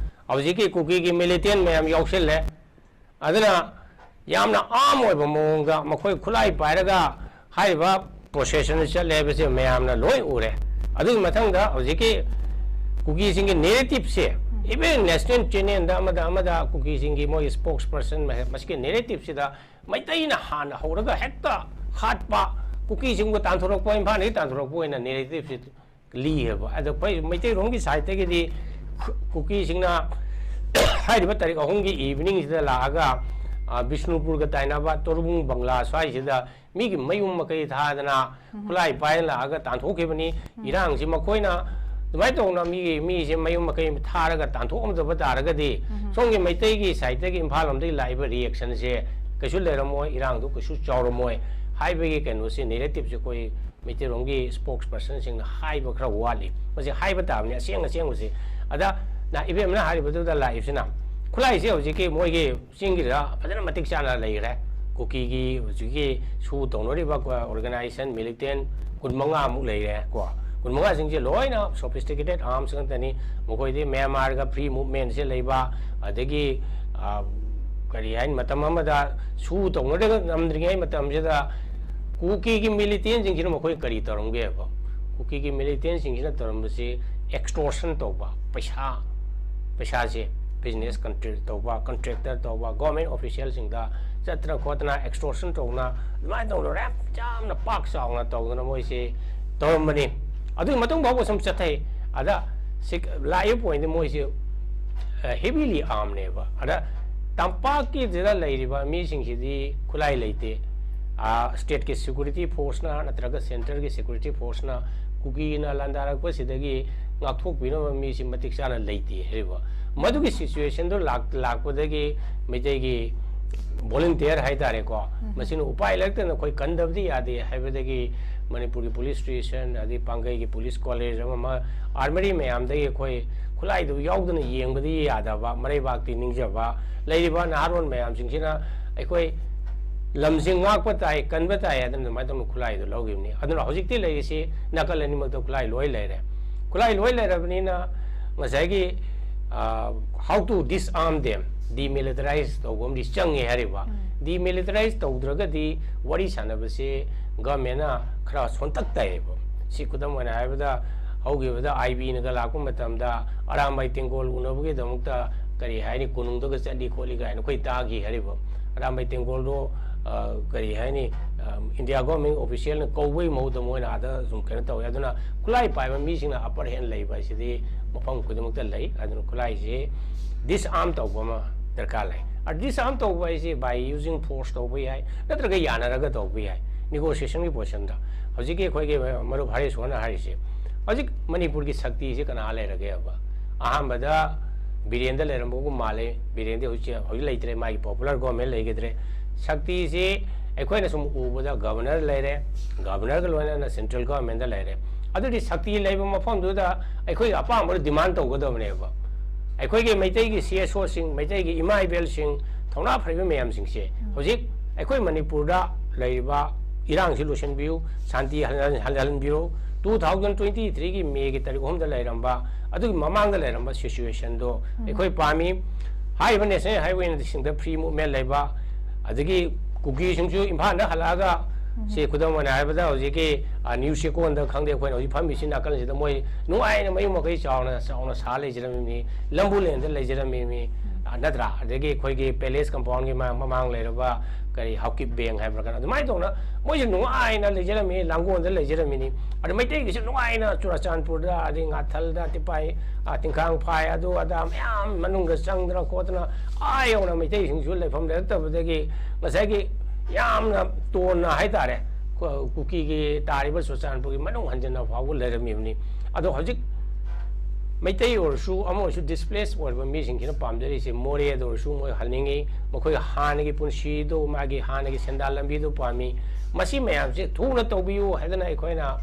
ꯍꯧꯖꯤꯛꯀꯤ ꯀꯨꯀꯤꯒꯤ ꯃꯤꯂꯤꯇꯦꯟ ꯃꯌꯥꯝ ꯌꯥꯎꯁꯤꯜꯂꯦ꯫ ꯑꯗꯨꯅ ꯌꯥꯝꯅ ꯑꯥꯝ ꯑꯣꯏꯕ ꯃꯑꯣꯡꯗ ꯃꯈꯣꯏ ꯈꯨꯠꯂꯥꯏ ꯄꯥꯏꯔꯒ ꯍꯥꯏꯔꯤꯕ ꯄ꯭ꯔꯣꯁꯦꯁꯟ ꯆꯠꯂꯦ ꯍꯥꯏꯕꯁꯦ ꯃꯌꯥꯝꯅ ꯂꯣꯏ ꯎꯔꯦ꯫ ꯑꯗꯨꯒꯤ ꯃꯊꯪꯗ ꯍꯧꯖꯤꯛꯀꯤ ꯀꯨꯀꯤꯁꯤꯡꯒꯤ ꯅꯦꯔꯦꯇꯤꯞꯁꯦ, ꯏꯚꯟ ꯅꯦꯁꯅꯦꯜ ꯆꯦꯅꯦꯜꯗ ꯑꯃꯗ ꯑꯃꯗ ꯀꯨꯀꯤꯁꯤꯡꯒꯤ ꯃꯣꯏ ꯁ꯭ꯄꯣꯛꯁ ꯄꯔꯁꯟ ꯃꯁꯤꯒꯤ ꯅꯦꯔꯦꯇꯤꯞꯁꯤꯗ ꯃꯩꯇꯩꯅ ꯍꯥꯟꯅ ꯍꯧꯔꯒ ꯍꯦꯛꯇ ꯍꯥꯠꯄ, ꯀꯨꯀꯤꯁꯤꯡꯕꯨ ꯇꯥꯟꯊꯣꯔꯛꯄ, ꯏꯝꯐꯥꯜꯗꯒꯤ ꯇꯥꯟꯊꯣꯔꯛꯄ ꯑꯣꯏꯅ ꯅꯦꯔꯦꯇꯤꯞꯁꯤ ꯂꯤꯌꯦꯕ꯫ ꯑꯗꯣ ꯑꯩꯈꯣꯏ ꯃꯩꯇꯩꯔꯣꯝꯒꯤ ꯁꯥꯏꯠꯇꯒꯤꯗꯤ ꯀꯨꯀꯤꯁꯤꯡꯅ ꯍꯥꯏꯔꯤꯕ ꯇꯥꯔꯤꯛ ꯑꯍꯨꯝꯒꯤ ꯏꯚꯤꯅꯤꯡꯁꯤꯗ ꯂꯥꯛꯑꯒ, ꯑ, ꯕꯤꯁꯅꯨꯄꯨꯔꯒ ꯇꯥꯏꯅꯕ ꯇꯣꯔꯕꯨꯡ ꯕꯪꯒ꯭ꯂꯥ ꯁ꯭ꯋꯥꯏꯁꯤꯗ ꯃꯤꯒꯤ ꯃꯌꯨꯝ ꯃꯀꯩ ꯊꯥꯗꯅ ꯈꯨꯠꯂꯥꯏ ꯄꯥꯏꯔ ꯂꯥꯛꯑꯒ ꯇꯥꯟꯊꯣꯛꯈꯤꯕꯅꯤ꯫ ꯏꯔꯥꯡꯁꯤ ꯃꯈꯣꯏꯅ ꯑꯗꯨꯃꯥꯏꯅ ꯇꯧꯅ ꯃꯤꯒꯤ, ꯃꯤꯁꯦ ꯃꯌꯨꯝ ꯃꯀꯩ ꯊꯥꯔꯒ ꯇꯥꯟꯊꯣꯛꯑꯝꯗꯕ ꯇꯥꯔꯒꯗꯤ ꯁꯣꯝꯒꯤ ꯃꯩꯇꯩꯒꯤ ꯁꯥꯏꯠꯇꯒꯤ ꯏꯝꯐꯥꯜ ꯂꯣꯝꯗꯒꯤ ꯂꯥꯛꯏꯕ ꯔꯤꯌꯦꯛꯁꯟꯁꯦ ꯀꯩꯁꯨ ꯂꯩꯔꯝꯃꯣꯏ, ꯏꯔꯥꯡꯗꯨ ꯀꯩꯁꯨ ꯆꯥꯎꯔꯝꯃꯣꯏ ꯍꯥꯏꯕꯒꯤ ꯀꯩꯅꯣꯁꯦ, ꯅꯦꯔꯦꯇꯤꯞꯁꯦ ꯑꯩꯈꯣꯏ ꯃꯩꯇꯩꯔꯣꯝꯒꯤ ꯁ꯭ꯄꯣꯛꯁ ꯄꯔꯁꯟꯁꯤꯡꯅ ꯍꯥꯏꯕ ꯈꯔ ꯋꯥꯠꯂꯤ꯫ ꯃꯁꯤ ꯍꯥꯏꯕ ꯇꯥꯕꯅꯤ, ꯑꯁꯦꯡ ꯑꯁꯦꯡꯕꯁꯤ꯫ ꯑꯗ ꯅ-, ꯏꯕꯦꯝꯃꯅ ꯍꯥꯏꯔꯤꯕꯗꯨꯗ ꯂꯥꯛꯏꯕꯁꯤꯅ ꯈꯨꯠꯂꯥꯏꯁꯦ ꯍꯧꯖꯤꯛꯀꯤ ꯃꯣꯏꯒꯤ ꯆꯤꯡꯒꯤꯗ ꯐꯖꯅ ꯃꯇꯤꯛ ꯆꯥꯅ ꯂꯩꯈ꯭ꯔꯦ꯫ ꯀꯨꯀꯤꯒꯤ ꯍꯧꯖꯤꯛꯀꯤ ꯁꯨ ꯇꯧꯅꯔꯤꯕ ꯑꯣꯔꯒꯅꯥꯏꯖꯦꯁꯟ, ꯃꯤꯂꯤꯇꯦꯟ ꯀꯨꯟꯃꯉꯥꯃꯨꯛ ꯂꯩꯔꯦ ꯀꯣ꯫ ꯀꯨꯟꯃꯉꯥꯁꯤꯡꯁꯦ ꯂꯣꯏꯅ ꯁꯣꯐꯤꯁꯇꯤꯀꯦꯇꯦꯠ ꯑꯥꯔꯝꯁ ꯉꯥꯛꯇꯅꯤ꯫ ꯃꯈꯣꯏꯗꯤ ꯃ꯭ꯌꯥꯟꯃꯥꯔꯒ ꯐ꯭ꯔꯤ ꯃꯨꯚꯃꯦꯟꯁꯦ ꯂꯩꯕ, ꯑꯗꯒꯤ, ꯑ, ꯀꯔꯤ ꯍꯥꯏꯅꯤ, ꯃꯇꯝ ꯑꯃꯗ ꯁꯨ ꯇꯧꯅꯗꯅ ꯉꯝꯗ꯭ꯔꯤꯉꯩ ꯃꯇꯝꯁꯤꯗ ꯀꯨꯀꯤꯒꯤ ꯃꯤꯂꯤꯇꯦꯟꯁꯤꯡꯁꯤꯅ ꯃꯈꯣꯏ ꯀꯔꯤ ꯇꯧꯔꯝꯒꯦꯕ? ꯀꯨꯀꯤꯒꯤ ꯃꯤꯂꯤꯇꯦꯟꯁꯤꯡꯁꯤꯅ ꯇꯧꯔꯝꯕꯁꯤ ꯑꯦꯛꯁꯇꯣꯔꯁꯟ ꯇꯧꯕ, ꯄꯩꯁꯥ, ꯄꯩꯁꯥꯁꯦ ꯕꯤꯖꯤꯅꯦꯁ ꯀꯟꯇ꯭ꯔꯦꯛ ꯇꯧꯕ, ꯀꯟꯇ꯭ꯔꯦꯛꯇꯔ ꯇꯧꯕ, ꯒꯣꯔꯃꯦꯟ ꯑꯣꯐꯤꯁꯤꯌꯦꯜꯁꯤꯡꯗ ꯆꯠꯇꯅ ꯈꯣꯠꯇꯅ ꯑꯦꯛꯁꯇꯣꯔꯁꯟ ꯇꯧꯗꯅ ꯑꯗꯨꯃꯥꯏꯅ ꯇꯧꯗꯅ ꯔꯦꯞ ꯌꯥꯝꯅ ꯄꯥꯛ ꯆꯥꯎꯅ ꯇꯧꯗꯅ ꯃꯣꯏꯁꯤ ꯇꯧꯔꯝꯕꯅꯤ꯫ ꯑꯗꯨꯒꯤ ꯃꯇꯨꯡ ꯐꯥꯎꯕ ꯁꯨꯝ ꯆꯠꯊꯩ꯫ ꯑꯗ ꯁꯤ ꯂꯥꯛꯏꯕ ꯄꯣꯏꯟꯗꯤ ꯃꯣꯏꯁꯤ ꯍꯦꯕꯤꯂꯤ ꯑꯥꯝꯅꯦꯕ꯫ ꯑꯗ ꯇꯝꯄꯥꯛꯀꯤꯁꯤꯗ ꯂꯩꯔꯤꯕ ꯃꯤꯁꯤꯡꯁꯤꯗꯤ ꯈꯨꯠꯂꯥꯏ ꯂꯩꯇꯦ꯫ ꯁ꯭ꯇꯦꯠꯀꯤ ꯁꯦꯀ꯭ꯌꯨꯔꯤꯇꯤ ꯐꯣꯔꯁꯅ ꯅꯠꯇ꯭ꯔꯒ ꯁꯦꯟꯇꯔꯒꯤ ꯁꯦꯀ꯭ꯌꯨꯔꯤꯇꯤ ꯐꯣꯔꯁꯅ ꯀꯨꯀꯤꯅ ꯂꯥꯟꯗꯥꯔꯛꯄꯁꯤꯗꯒꯤ ꯉꯥꯛꯊꯣꯛꯄꯤꯅꯕ ꯃꯤꯁꯤ ꯃꯇꯤꯛ ꯆꯥꯅ ꯂꯩꯇꯦ ꯍꯥꯏꯔꯤꯕ꯫ ꯃꯗꯨꯒꯤ ꯁꯤꯆꯨꯋꯦꯁꯟꯗꯣ ꯂꯥꯛꯄꯗꯒꯤ ꯃꯩꯇꯩꯒꯤ ꯚꯣꯂꯨꯟꯇꯤꯌꯔ ꯍꯥꯏꯇꯥꯔꯦꯀꯣ, ꯃꯁꯤꯅ ꯎꯄꯥꯏ ꯂꯩꯔꯛꯇꯅ ꯑꯩꯈꯣꯏ ꯀꯟꯗꯕꯗꯤ ꯌꯥꯗꯦ ꯍꯥꯏꯕꯗꯒꯤ ꯃꯅꯤꯄꯨꯔꯒꯤ ꯄꯨꯂꯤꯁ ꯁ꯭ꯇꯦꯁꯟ, ꯑꯗꯩ ꯄꯥꯡꯒꯩꯒꯤ ꯄꯨꯂꯤꯁ ꯀꯣꯂꯦꯖ ꯑꯃ ꯑꯃ ꯑꯥꯔꯃꯔꯤ ꯃꯌꯥꯝꯗꯒꯤ ꯑꯩꯈꯣꯏ ꯈꯨꯠꯂꯥꯏꯗꯨ ꯌꯥꯎꯗꯅ ꯌꯦꯡꯕꯗꯤ ꯌꯥꯗꯕ, ꯃꯔꯩꯕꯥꯛꯇꯤ ꯅꯤꯡꯖꯕ ꯂꯩꯔꯤꯕ ꯅꯍꯥꯔꯣꯟ ꯃꯌꯥꯝꯁꯤꯡꯁꯤꯅ ꯑꯩꯈꯣꯏ ꯂꯝꯁꯤ ꯉꯥꯛꯄ ꯇꯥꯏ, ꯀꯟꯕ ꯇꯥꯏ ꯍꯥꯏꯗꯅ ꯑꯗꯨꯃꯥꯏꯅ ꯇꯧꯅ ꯈꯨꯠꯂꯥꯏꯗꯨ ꯂꯧꯈꯤꯕꯅꯤ꯫ ꯑꯗꯨꯅ ꯍꯧꯖꯤꯛꯇꯤ ꯂꯩꯔꯤꯁꯤ ꯅꯥꯀꯜ ꯑꯅꯤꯃꯛꯇ ꯈꯨꯠꯂꯥꯏ ꯂꯣꯏ ꯂꯩꯔꯦ꯫ ꯈꯨꯠꯂꯥꯏ ꯂꯣꯏ ꯂꯩꯔꯕꯅꯤꯅ ꯉꯁꯥꯏꯒꯤ, ꯑ, how to disarm them, demilitarize ꯇꯧꯕ ꯑꯃꯗꯤ ꯆꯪꯉꯦ ꯍꯥꯏꯔꯤꯕ꯫ Demilitarize ꯇꯧꯗ꯭ꯔꯒꯗꯤ ꯋꯥꯔꯤ ꯁꯥꯟꯅꯕꯁꯦ ꯒꯚꯔꯟꯃꯦꯟꯅ ꯈꯔ ꯁꯣꯟꯇꯛ ꯇꯥꯏꯌꯦꯕ꯫ ꯁꯤ ꯈꯨꯗꯝ ꯑꯣꯏꯅ ꯍꯥꯏꯔꯕꯗ, ꯍꯧꯈꯤꯕꯗ ꯑꯥꯏ ꯕꯤꯅꯒ ꯂꯥꯛꯄ ꯃꯇꯝꯗ ꯑꯔꯥꯝꯕꯥꯏ ꯇꯦꯡꯒꯣꯜ ꯎꯅꯕꯒꯤꯗꯃꯛꯇ ꯀꯔꯤ ꯍꯥꯏꯅꯤ, ꯀꯣꯅꯨꯡꯗꯒ ꯆꯠꯂꯤ ꯈꯣꯠꯂꯤ ꯀꯥꯏꯅ ꯑꯩꯈꯣꯏ ꯇꯥꯈꯤ ꯍꯥꯏꯔꯤꯕ꯫ ꯑꯔꯥꯝꯕꯥꯏ ꯇꯦꯡꯒꯣꯜꯗꯣ, ꯑ, ꯀꯔꯤ ꯍꯥꯏꯅꯤ, ꯑ, ꯏꯟꯗꯤꯌꯥ ꯒꯣꯔꯃꯦꯟ ꯑꯣꯐꯤꯁꯤꯌꯦꯜꯅ ꯀꯧꯕꯒꯤ ꯃꯍꯨꯠꯇ ꯃꯣꯏꯅ ꯑꯥꯗ ꯁꯨꯝ ꯀꯩꯅꯣ ꯇꯧꯋꯦ꯫ ꯑꯗꯨꯅ ꯈꯨꯠꯂꯥꯏ ꯄꯥꯏꯕ ꯃꯤꯁꯤꯡꯅ ꯑꯄꯔ ꯍꯦꯟ ꯂꯩꯕ ꯍꯥꯏꯁꯤꯗꯤ ꯃꯐꯝ ꯈꯨꯗꯤꯡꯃꯛꯇ ꯂꯩ꯫ ꯑꯗꯨꯅ ꯈꯨꯠꯂꯥꯏꯁꯤ ꯗꯤꯁꯑꯥꯔꯝ ꯇꯧꯕ ꯑꯃ ꯗꯔꯀꯥꯔ ꯂꯩ꯫ ꯑ, ꯗꯤꯁꯑꯥꯔꯝ ꯇꯧꯕ ꯍꯥꯏꯁꯤ by using force ꯇꯧꯕ ꯌꯥꯏ, ꯅꯠꯇ꯭ꯔꯒ ꯌꯥꯅꯔꯒ ꯇꯧꯕ ꯌꯥꯏ, ꯅꯦꯒꯣꯁꯤꯌꯦꯁꯟꯒꯤ ꯄꯣꯔꯁꯟꯗ꯫ ꯍꯧꯖꯤꯛꯀꯤ ꯑꯩꯈꯣꯏꯒꯤ ꯃꯔꯨꯞ ꯍꯔꯦꯁꯣꯔꯅ ꯍꯥꯏꯔꯤꯁꯦ, ꯍꯧꯖꯤꯛ ꯃꯅꯤꯄꯨꯔꯒꯤ ꯁꯛꯇꯤꯁꯤ ꯀꯅꯥ ꯂꯩꯔꯒꯦꯕ? ꯑꯍꯥꯟꯕꯗ ꯕꯤꯔꯦꯟꯗ ꯂꯩꯔꯝꯕꯒꯨꯝ ꯃꯥꯜꯂꯦ꯫ ꯕꯤꯔꯦꯟꯗꯤ ꯍꯧꯖꯤꯛ, ꯍꯧꯖꯤꯛ ꯂꯩꯇ꯭ꯔꯦ, ꯃꯥꯒꯤ ꯄꯣꯄꯨꯂꯔ ꯒꯣꯔꯃꯦꯟ ꯂꯩꯈꯤꯗ꯭ꯔꯦ꯫ ꯁꯛꯇꯤꯁꯤ ꯑꯩꯈꯣꯏꯅ ꯁꯨꯝ ꯎꯕꯗ ꯒꯕꯔꯅꯔ ꯂꯩꯔꯦ, ꯒꯕꯔꯅꯔꯒ ꯂꯣꯏꯅꯅ ꯁꯦꯟꯇ꯭ꯔꯦꯜ ꯒꯣꯔꯃꯦꯟꯗ ꯂꯩꯔꯦ꯫ ꯑꯗꯨꯗꯤ ꯁꯛꯇꯤ ꯂꯩꯕ ꯃꯐꯝꯗꯨꯗ ꯑꯩꯈꯣꯏꯒꯤ ꯑꯄꯥꯝꯕꯗꯨ ꯗꯤꯃꯥꯟ ꯇꯧꯒꯗꯕꯅꯦꯕ꯫ ꯑꯩꯈꯣꯏꯒꯤ ꯃꯩꯇꯩꯒꯤ ꯁꯤ ꯑꯦꯁ ꯑꯣꯁꯤꯡ, ꯃꯩꯇꯩꯒꯤ ꯏꯃꯥ ꯏꯕꯦꯜꯁꯤꯡ, ꯊꯧꯅꯥ ꯐꯔꯤꯕ ꯃꯌꯥꯝꯁꯤꯡꯁꯦ ꯍꯧꯖꯤꯛ ꯑꯩꯈꯣꯏ ꯃꯅꯤꯄꯨꯔꯗ ꯂꯩꯔꯤꯕ ꯏꯔꯥꯡꯁꯤ ꯂꯣꯏꯁꯤꯟꯕꯤꯌꯨ, ꯁꯥꯟꯇꯤ ꯍꯟꯍꯟ-, ꯍꯟꯍꯟꯕꯤꯌꯨ꯫ Two thousand twenty three ꯒꯤ ꯃꯦꯒꯤ ꯇꯥꯔꯤꯛ ꯑꯍꯨꯝꯗ ꯂꯩꯔꯝꯕ, ꯑꯗꯨꯒꯤ ꯃꯃꯥꯡꯗ ꯂꯩꯔꯝꯕ ꯁꯤꯆꯨꯋꯦꯁꯟꯗꯣ ꯑꯩꯈꯣꯏ ꯄꯥꯝꯃꯤ꯫ ꯍꯥꯏꯔꯤꯕ ꯅꯦꯁꯅꯦꯜ ꯍꯥꯏꯋꯦꯁꯤꯡꯗ ꯐ꯭ꯔꯤ ꯃꯨꯞꯃꯦꯟ ꯂꯩꯕ, ꯑꯗꯒꯤ ꯀꯨꯀꯤꯁꯤꯡꯁꯨ ꯏꯝꯐꯥꯜꯗ ꯍꯜꯂꯛꯑꯒ, ꯁꯤ ꯈꯨꯗꯝ ꯑꯣꯏꯅ ꯍꯥꯏꯔꯕꯗ ꯍꯧꯖꯤꯛꯀꯤ, ꯑ, ꯅ꯭ꯌꯨ ꯆꯦꯛꯀꯣꯟꯗ ꯈꯪꯗꯦ, ꯑꯩꯈꯣꯏꯅ ꯍꯧꯖꯤꯛ ꯐꯝꯃꯤꯁꯤ ꯅꯥꯀꯜꯁꯤꯗ ꯃꯣꯏ ꯅꯨꯡꯉꯥꯏꯅ ꯃꯌꯨꯝ ꯃꯀꯩ ꯆꯥꯎꯅ, ꯆꯥꯎꯅ ꯁꯥ ꯂꯩꯖꯔꯝꯃꯤꯕꯅꯤ, ꯂꯝꯕꯨꯂꯦꯟꯗ ꯂꯩꯖꯔꯝꯃꯤꯕꯅꯤ꯫ ꯅꯠꯇ꯭ꯔꯥ? ꯑꯗꯒꯤ ꯑꯩꯈꯣꯏꯒꯤ ꯄꯦꯂꯦꯁ ꯀꯝꯄꯥꯎꯟꯒꯤ ꯃꯃꯥꯡ ꯂꯩꯔꯕ ꯀꯔꯤ ꯍꯥꯎꯀꯤꯞ ꯕꯦꯡ ꯍꯥꯏꯕ꯭ꯔꯥ ꯀꯩꯅꯣ, ꯑꯗꯨꯃꯥꯏꯅ ꯇꯧꯅ ꯃꯣꯏꯁꯨ ꯅꯨꯡꯉꯥꯏꯅ ꯂꯩꯖꯔꯝꯃꯤ, ꯂꯥꯡꯒꯣꯜꯗ ꯂꯩꯖꯔꯝꯃꯤꯅꯤ꯫ ꯑꯗꯨ ꯃꯩꯇꯩꯒꯤꯁꯨ ꯅꯨꯡꯉꯥꯏꯅ ꯆꯨꯔꯆꯥꯟꯄꯨꯔꯗ, ꯑꯗꯩ ꯉꯥꯊꯜꯗ, ꯇꯤꯄꯥꯏ, ꯇꯤꯡꯈꯥꯡ ꯐꯥꯏ, ꯑꯗꯨ ꯑꯗꯥ ꯃꯌꯥꯝ ꯃꯅꯨꯡꯗ ꯆꯪꯗꯅ ꯈꯣꯠꯇꯅ, ꯑꯥ ꯌꯧꯅ ꯃꯩꯇꯩꯁꯤꯡꯁꯨ ꯂꯩꯐꯝ ꯂꯩꯔꯛꯇꯕꯗꯒꯤ ꯉꯁꯥꯏꯒꯤ ꯌꯥꯝꯅ ꯇꯣꯟꯅ ꯍꯥꯏꯇꯥꯔꯦ, ꯀꯨꯀꯤꯒꯤ ꯇꯥꯔꯤꯕ ꯆꯨꯔꯆꯥꯟꯄꯨꯔꯒꯤ ꯃꯅꯨꯡ ꯍꯟꯖꯤꯟꯅ ꯐꯥꯎꯕ ꯂꯩꯔꯝꯃꯤꯕꯅꯤ꯫ ꯑꯗꯣ ꯍꯧꯖꯤꯛ ꯃꯩꯇꯩ ꯑꯣꯏꯔꯁꯨ, ꯑꯃ ꯑꯣꯏꯔꯁꯨ, ꯗꯤꯁꯄ꯭ꯂꯦꯁ ꯑꯣꯏꯔꯕ ꯃꯤꯁꯤꯡꯁꯤꯅ ꯄꯥꯝꯖꯔꯤꯁꯦ, ꯃꯣꯔꯦꯗ ꯑꯣꯏꯔꯁꯨ ꯃꯣꯏ ꯍꯟꯅꯤꯡꯉꯤ, ꯃꯈꯣꯏ ꯍꯥꯟꯅꯒꯤ ꯄꯨꯟꯁꯤꯗꯣ, ꯃꯥꯒꯤ ꯍꯥꯟꯅꯒꯤ ꯁꯦꯟꯗꯥꯟ ꯂꯝꯕꯤꯗꯣ ꯄꯥꯝꯃꯤ꯫ ꯃꯁꯤ ꯃꯌꯥꯝꯁꯦ ꯊꯨꯅ ꯇꯧꯕꯤꯌꯨ ꯍꯥꯏꯗꯅ ꯑꯩꯈꯣꯏꯅ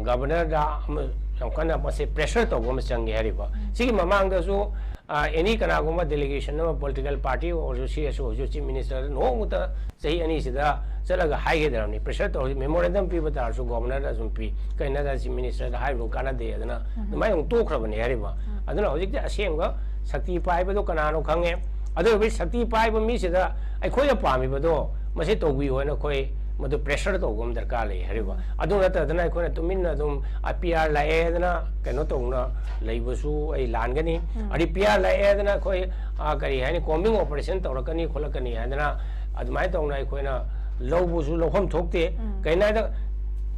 ꯒꯕꯔꯅꯔꯗ ꯑꯃ ꯌꯥꯝ ꯀꯟꯅ ꯃꯁꯤ ꯄ꯭ꯔꯦꯁꯔ ꯇꯧꯕ ꯑꯃ ꯆꯪꯉꯦ ꯍꯥꯏꯔꯤꯕ꯫ ꯁꯤꯒꯤ ꯃꯃꯥꯡꯗꯁꯨ ꯑꯦꯅꯤ ꯀꯅꯥꯒꯨꯝꯕ ꯗꯦꯂꯤꯒꯦꯁꯟ ꯑꯃ, ꯄꯣꯂꯤꯇꯤꯀꯦꯜ ꯄꯥꯔꯇꯤ ꯑꯣꯏꯔꯁꯨ, ꯁꯤ ꯑꯣꯏꯔꯁꯨ, ꯆꯤꯐ ꯃꯤꯅꯤꯁꯇꯔꯗ ꯅꯣꯡꯃꯇ ꯆꯍꯤ ꯑꯅꯤꯁꯤꯗ ꯆꯠꯂꯒ ꯍꯥꯏꯒꯗꯕꯅꯤ꯫ ꯄ꯭ꯔꯦꯁꯔ ꯇꯧꯔꯁꯤ, ꯃꯦꯃꯣꯔꯦꯟꯗꯝ ꯄꯤꯕ ꯇꯥꯔꯁꯨ ꯒꯣꯕꯔꯅꯔꯗ ꯁꯨꯝ ꯄꯤ, ꯀꯩꯅꯣꯗ ꯆꯤꯐ ꯃꯤꯅꯤꯁꯇꯔꯗ ꯍꯥꯏꯔꯨ ꯀꯥꯟꯅꯗꯦ ꯑꯗꯨꯅ ꯑꯗꯨꯃꯥꯏꯅ ꯑꯃꯨꯛ ꯇꯣꯛꯈ꯭ꯔꯕꯅꯦ ꯍꯥꯏꯔꯤꯕ꯫ ꯑꯗꯨꯅ ꯍꯧꯖꯤꯛꯇꯤ ꯑꯁꯦꯡꯕ ꯁꯛꯇꯤ ꯄꯥꯏꯕꯗꯣ ꯀꯅꯥꯅꯣ ꯈꯪꯉꯦ꯫ ꯑꯗꯨ ꯑꯣꯏꯔꯒꯗꯤ ꯁꯛꯇꯤ ꯄꯥꯏꯕ ꯃꯤꯁꯤꯗ ꯑꯩꯈꯣꯏꯅ ꯄꯥꯝꯃꯤꯕꯗꯣ ꯃꯁꯤ ꯇꯧꯕꯤꯌꯨ ꯍꯥꯏꯅ ꯑꯩꯈꯣꯏ ꯃꯗꯨ ꯄ꯭ꯔꯦꯁꯔ ꯇꯧꯕ ꯑꯃ ꯗꯔꯀꯥꯔ ꯂꯩ ꯍꯥꯏꯔꯤꯕ꯫ ꯑꯗꯨ ꯅꯠꯇꯗꯅ ꯑꯩꯈꯣꯏꯅ ꯇꯨꯃꯤꯟꯅ ꯑꯗꯨꯝ ꯄꯤ ꯑꯥꯔ ꯂꯥꯛꯑꯦꯗꯅ ꯀꯩꯅꯣ ꯇꯧꯅ ꯂꯩꯕꯁꯨ ꯑꯩ ꯂꯥꯟꯒꯅꯤ꯫ ꯑꯗꯩ ꯄꯤ ꯑꯥꯔ ꯂꯥꯛꯑꯦꯗꯅ ꯑꯩꯈꯣꯏ, ꯑ, ꯀꯔꯤ ꯍꯥꯏꯅꯤ, ꯀꯣꯝꯕꯤꯡ ꯑꯣꯄꯔꯦꯁꯟ ꯇꯧꯔꯛꯀꯅꯤ ꯈꯣꯠꯂꯛꯀꯅꯤ ꯍꯥꯏꯗꯅ ꯑꯗꯨꯃꯥꯏꯅ ꯇꯧꯅ ꯑꯩꯈꯣꯏꯅ ꯂꯧꯕꯁꯨ ꯂꯧꯐꯝ ꯊꯣꯛꯇꯦ꯫ ꯀꯩꯅꯣ ꯍꯥꯏꯗ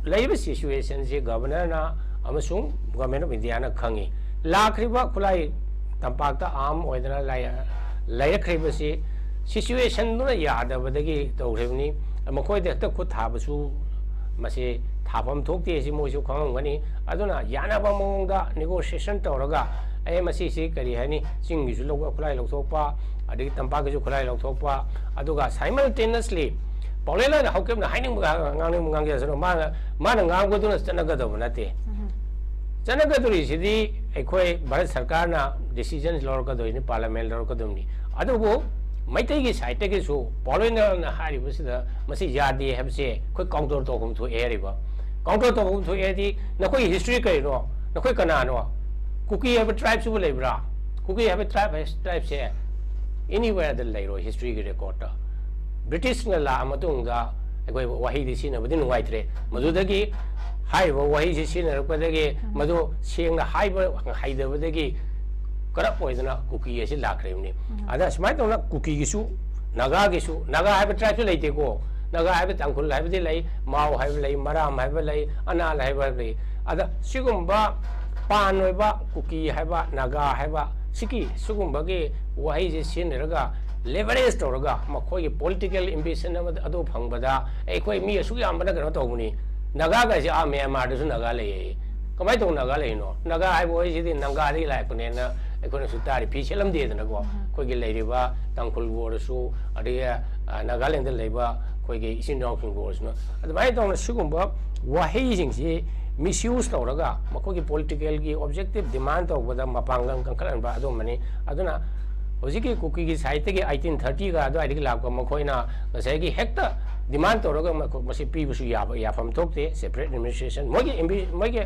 ꯂꯩꯔꯤꯕ ꯁꯤꯆꯨꯋꯦꯁꯟꯁꯤ ꯒꯕꯔꯅꯔꯅ ꯑꯃꯁꯨꯡ ꯒꯣꯔꯃꯦꯟ ꯑꯣꯐ ꯏꯟꯗꯤꯌꯥꯅ ꯈꯪꯉꯤ꯫ ꯂꯥꯛꯈ꯭ꯔꯤꯕ ꯈꯨꯠꯂꯥꯏ ꯇꯝꯄꯥꯛꯇ ꯑꯥꯔꯝ ꯑꯣꯏꯗꯅ ꯂꯩ-, ꯂꯩꯔꯛꯈ꯭ꯔꯤꯕꯁꯤ ꯁꯤꯆꯨꯋꯦꯁꯟꯗꯨꯅ ꯌꯥꯗꯕꯗꯒꯤ ꯇꯧꯈ꯭ꯔꯤꯕꯅꯤ꯫ ꯃꯈꯣꯏꯗ ꯍꯦꯛꯇ ꯈꯨꯠ ꯊꯥꯕꯁꯨ ꯃꯁꯤ ꯊꯥꯐꯝ ꯊꯣꯛꯇꯦ, ꯑꯁꯤ ꯃꯣꯏꯁꯨ ꯈꯪꯉꯝꯒꯅꯤ꯫ ꯑꯗꯨꯅ ꯌꯥꯅꯕ ꯃꯑꯣꯡꯗ ꯅꯦꯒꯣꯁꯤꯌꯦꯁꯟ ꯇꯧꯔꯒ, ꯑꯦ, ꯃꯁꯤꯁꯤ ꯀꯔꯤ ꯍꯥꯏꯅꯤ, ꯆꯤꯡꯒꯤꯁꯨ ꯂꯧ-, ꯈꯨꯠꯂꯥꯏ ꯂꯧꯊꯣꯛꯄ, ꯑꯗꯒꯤ ꯇꯝꯄꯥꯛꯀꯤꯁꯨ ꯈꯨꯠꯂꯥꯏ ꯂꯧꯊꯣꯛꯄ, ꯑꯗꯨꯒ simultaneously ꯄꯥꯎꯂꯦꯟ ꯍꯥꯏꯅ ꯍꯧꯈꯤꯕꯅ ꯍꯥꯏꯅꯤꯡꯕ ꯉꯥꯡꯅꯤꯡꯕ ꯉꯥꯡꯖꯁꯅꯨ, ꯃꯥꯅ, ꯃꯥꯅ ꯉꯥꯡꯕꯗꯨꯅ ꯆꯠꯅꯒꯗꯕ ꯅꯠꯇꯦ꯫ ꯆꯠꯅꯒꯗꯧꯔꯤꯁꯤꯗꯤ ꯑꯩꯈꯣꯏ ꯚꯥꯔꯠ ꯁꯔꯀꯥꯔꯅ ꯗꯤꯁꯤꯖꯟ ꯂꯧꯔꯛꯀꯗꯣꯏꯅꯤ, ꯄꯥꯔꯂꯤꯌꯥꯃꯦꯟ ꯂꯧꯔꯛꯀꯗꯧꯅꯤ꯫ ꯑꯗꯨꯕꯨ ꯃꯩꯇꯩꯒꯤ ꯁꯥꯏꯠꯇꯒꯤꯁꯨ ꯄꯥꯎꯂꯦꯟꯅ ꯍꯥꯏꯔꯤꯕꯁꯤꯗ ꯃꯁꯤ ꯌꯥꯗꯦ ꯍꯥꯏꯕꯁꯦ ꯑꯩꯈꯣꯏ ꯀꯥꯎꯟꯇꯔ ꯇꯧꯐꯝ ꯊꯣꯛꯑꯦ ꯍꯥꯏꯔꯤꯕ꯫ ꯀꯥꯎꯟꯇꯔ ꯇꯧꯐꯝ ꯊꯣꯛꯑꯦ ꯍꯥꯏꯗꯤ ꯅꯈꯣꯏꯒꯤ ꯍꯤꯁꯇ꯭ꯔꯤ ꯀꯔꯤꯅꯣ? ꯅꯈꯣꯏ ꯀꯅꯥꯅꯣ? ꯀꯨꯀꯤ ꯍꯥꯏꯕ ꯇ꯭ꯔꯥꯏꯕꯁꯤꯕꯨ ꯂꯩꯕ꯭ꯔꯥ? ꯀꯨꯀꯤ ꯍꯥꯏꯕ ꯇ꯭ꯔꯥꯏꯕ, ꯇ꯭ꯔꯥꯏꯕꯁꯦ ꯑꯦꯅꯤꯋꯦꯔꯗ ꯂꯩꯔꯣꯏ ꯍꯤꯁꯇ꯭ꯔꯤꯒꯤ ꯔꯦꯀꯣꯔꯠꯇ꯫ ꯕ꯭ꯔꯤꯇꯤꯁꯅ ꯂꯥꯛꯑ ꯃꯇꯨꯡꯗ ꯑꯩꯈꯣꯏ ꯋꯥꯍꯩꯗꯤ ꯁꯤꯖꯤꯟꯅꯕꯗꯤ ꯅꯨꯡꯉꯥꯏꯇ꯭ꯔꯦ꯫ ꯃꯗꯨꯗꯒꯤ ꯍꯥꯏꯔꯤꯕ ꯋꯥꯍꯩꯁꯤ ꯁꯤꯖꯤꯟꯅꯔꯛꯄꯗꯒꯤ ꯃꯗꯨ ꯁꯦꯡꯅ ꯍꯥꯏꯕ ꯍꯩꯇꯕꯗꯒꯤ ꯀꯔꯞ ꯑꯣꯏꯗꯅ ꯀꯨꯀꯤ ꯑꯁꯤ ꯂꯥꯛꯈ꯭ꯔꯤꯕꯅꯤ꯫ ꯑꯗ ꯁꯨꯃꯥꯏꯅ ꯇꯧꯅ ꯀꯨꯀꯤꯒꯤꯁꯨ, ꯅꯥꯒꯥꯒꯤꯁꯨ, ꯅꯥꯒꯥ ꯍꯥꯏꯕ ꯇ꯭ꯔꯥꯏꯕꯁꯨ ꯂꯩꯇꯦꯀꯣ꯫ ꯅꯥꯒꯥ ꯍꯥꯏꯕ ꯇꯥꯡꯈꯨꯜ ꯍꯥꯏꯕꯗꯤ ꯂꯩ, ꯃꯥꯎ ꯍꯥꯏꯕ ꯂꯩ, ꯃꯔꯥꯝ ꯍꯥꯏꯕ ꯂꯩ, ꯑꯅꯥꯜ ꯍꯥꯏꯕ ꯂꯩ꯫ ꯑꯗ ꯁꯤꯒꯨꯝꯕ ꯄꯥꯟ ꯑꯣꯏꯕ ꯀꯨꯀꯤ ꯍꯥꯏꯕ, ꯅꯥꯒꯥ ꯍꯥꯏꯕ, ꯁꯤꯒꯤ ꯁꯤꯒꯨꯝꯕꯒꯤ ꯋꯥꯍꯩꯁꯦ ꯁꯤꯖꯤꯟꯅꯔꯒ, ꯂꯦꯕꯔꯦꯖ ꯇꯧꯔꯒ, ꯃꯈꯣꯏꯒꯤ ꯄꯣꯂꯤꯇꯤꯀꯦꯜ ꯑꯦꯝꯕꯤꯁꯟ ꯑꯃ ꯑꯗꯨ ꯐꯪꯕꯗ, "ꯑꯩꯈꯣꯏ ꯃꯤ ꯑꯁꯨꯛ ꯌꯥꯝꯕꯅ ꯀꯩꯅꯣ ꯇꯧꯕꯅꯤ, ꯅꯥꯒꯥꯒꯁꯦ ꯑꯥ ꯃ꯭ꯌꯥꯟꯃꯥꯔꯗꯁꯨ ꯅꯥꯒꯥ ꯂꯩꯌꯦ꯫ ꯀꯃꯥꯏꯅ ꯇꯧꯕ ꯅꯥꯒꯥ ꯂꯩꯔꯤꯅꯣ? ꯅꯥꯒꯥ ꯍꯥꯏꯕ ꯋꯥꯍꯩꯁꯤꯗꯤ ꯅꯪꯒꯥꯗꯒꯤ ꯂꯥꯛꯄꯅꯦꯅ ꯑꯩꯈꯣꯏꯅꯁꯨ ꯇꯥꯔꯤ, ꯐꯤ ꯁꯦꯠꯂꯝꯗꯦꯗꯅꯀꯣ꯫ ꯑꯩꯈꯣꯏꯒꯤ ꯂꯩꯔꯤꯕ ꯇꯥꯡꯈꯨꯜꯕꯨ ꯑꯣꯏꯔꯁꯨ, ꯑꯗꯒꯤ, ꯑ, ꯅꯥꯒꯥꯂꯦꯟꯗ ꯂꯩꯕ ꯑꯩꯈꯣꯏꯒꯤ ꯏꯆꯤꯟ ꯏꯅꯥꯎꯁꯤꯡꯕꯨ ꯑꯣꯏꯔꯁꯨ꯫ ꯑꯗꯨꯃꯥꯏꯅ ꯇꯧꯅ ꯁꯤꯒꯨꯝꯕ ꯋꯥꯍꯩꯁꯤꯡꯁꯤ ꯃꯤꯁꯌꯨꯁ ꯇꯧꯔꯒ ꯃꯈꯣꯏꯒꯤ ꯄꯣꯂꯤꯇꯤꯀꯦꯜꯒꯤ ꯑꯣꯕꯖꯦꯛꯇꯤꯚ ꯗꯤꯃꯥꯟ ꯇꯧꯕꯗ ꯃꯄꯥꯡꯒꯜ ꯀꯟꯈꯠꯍꯟꯕ ꯑꯗꯨꯒꯨꯝꯕꯅꯤ꯫ ꯑꯗꯨꯅ ꯍꯧꯖꯤꯛꯀꯤ ꯀꯨꯀꯤꯒꯤ ꯁꯥꯏꯠꯇꯒꯤ ꯑꯩꯠꯇꯤꯟ ꯊꯥꯔꯇꯤꯒ ꯑꯗꯨꯋꯥꯏꯗꯒꯤ ꯂꯥꯛꯄ ꯃꯈꯣꯏꯅ ꯉꯁꯥꯏꯒꯤ ꯍꯦꯛꯇ ꯗꯤꯃꯥꯟ ꯇꯧꯔꯒ ꯃꯈꯣ-, ꯃꯁꯤ ꯄꯤꯕꯁꯨ ꯌꯥꯕ, ꯌꯥꯐꯝ ꯊꯣꯛꯇꯦ꯫ ꯁꯦꯄꯔꯦꯠ ꯑꯦꯗꯃꯤꯅꯤꯁꯇ꯭ꯔꯦꯁꯟ, ꯃꯣꯏꯒꯤ ꯑꯦꯝꯕꯤ-, ꯃꯣꯏꯒꯤ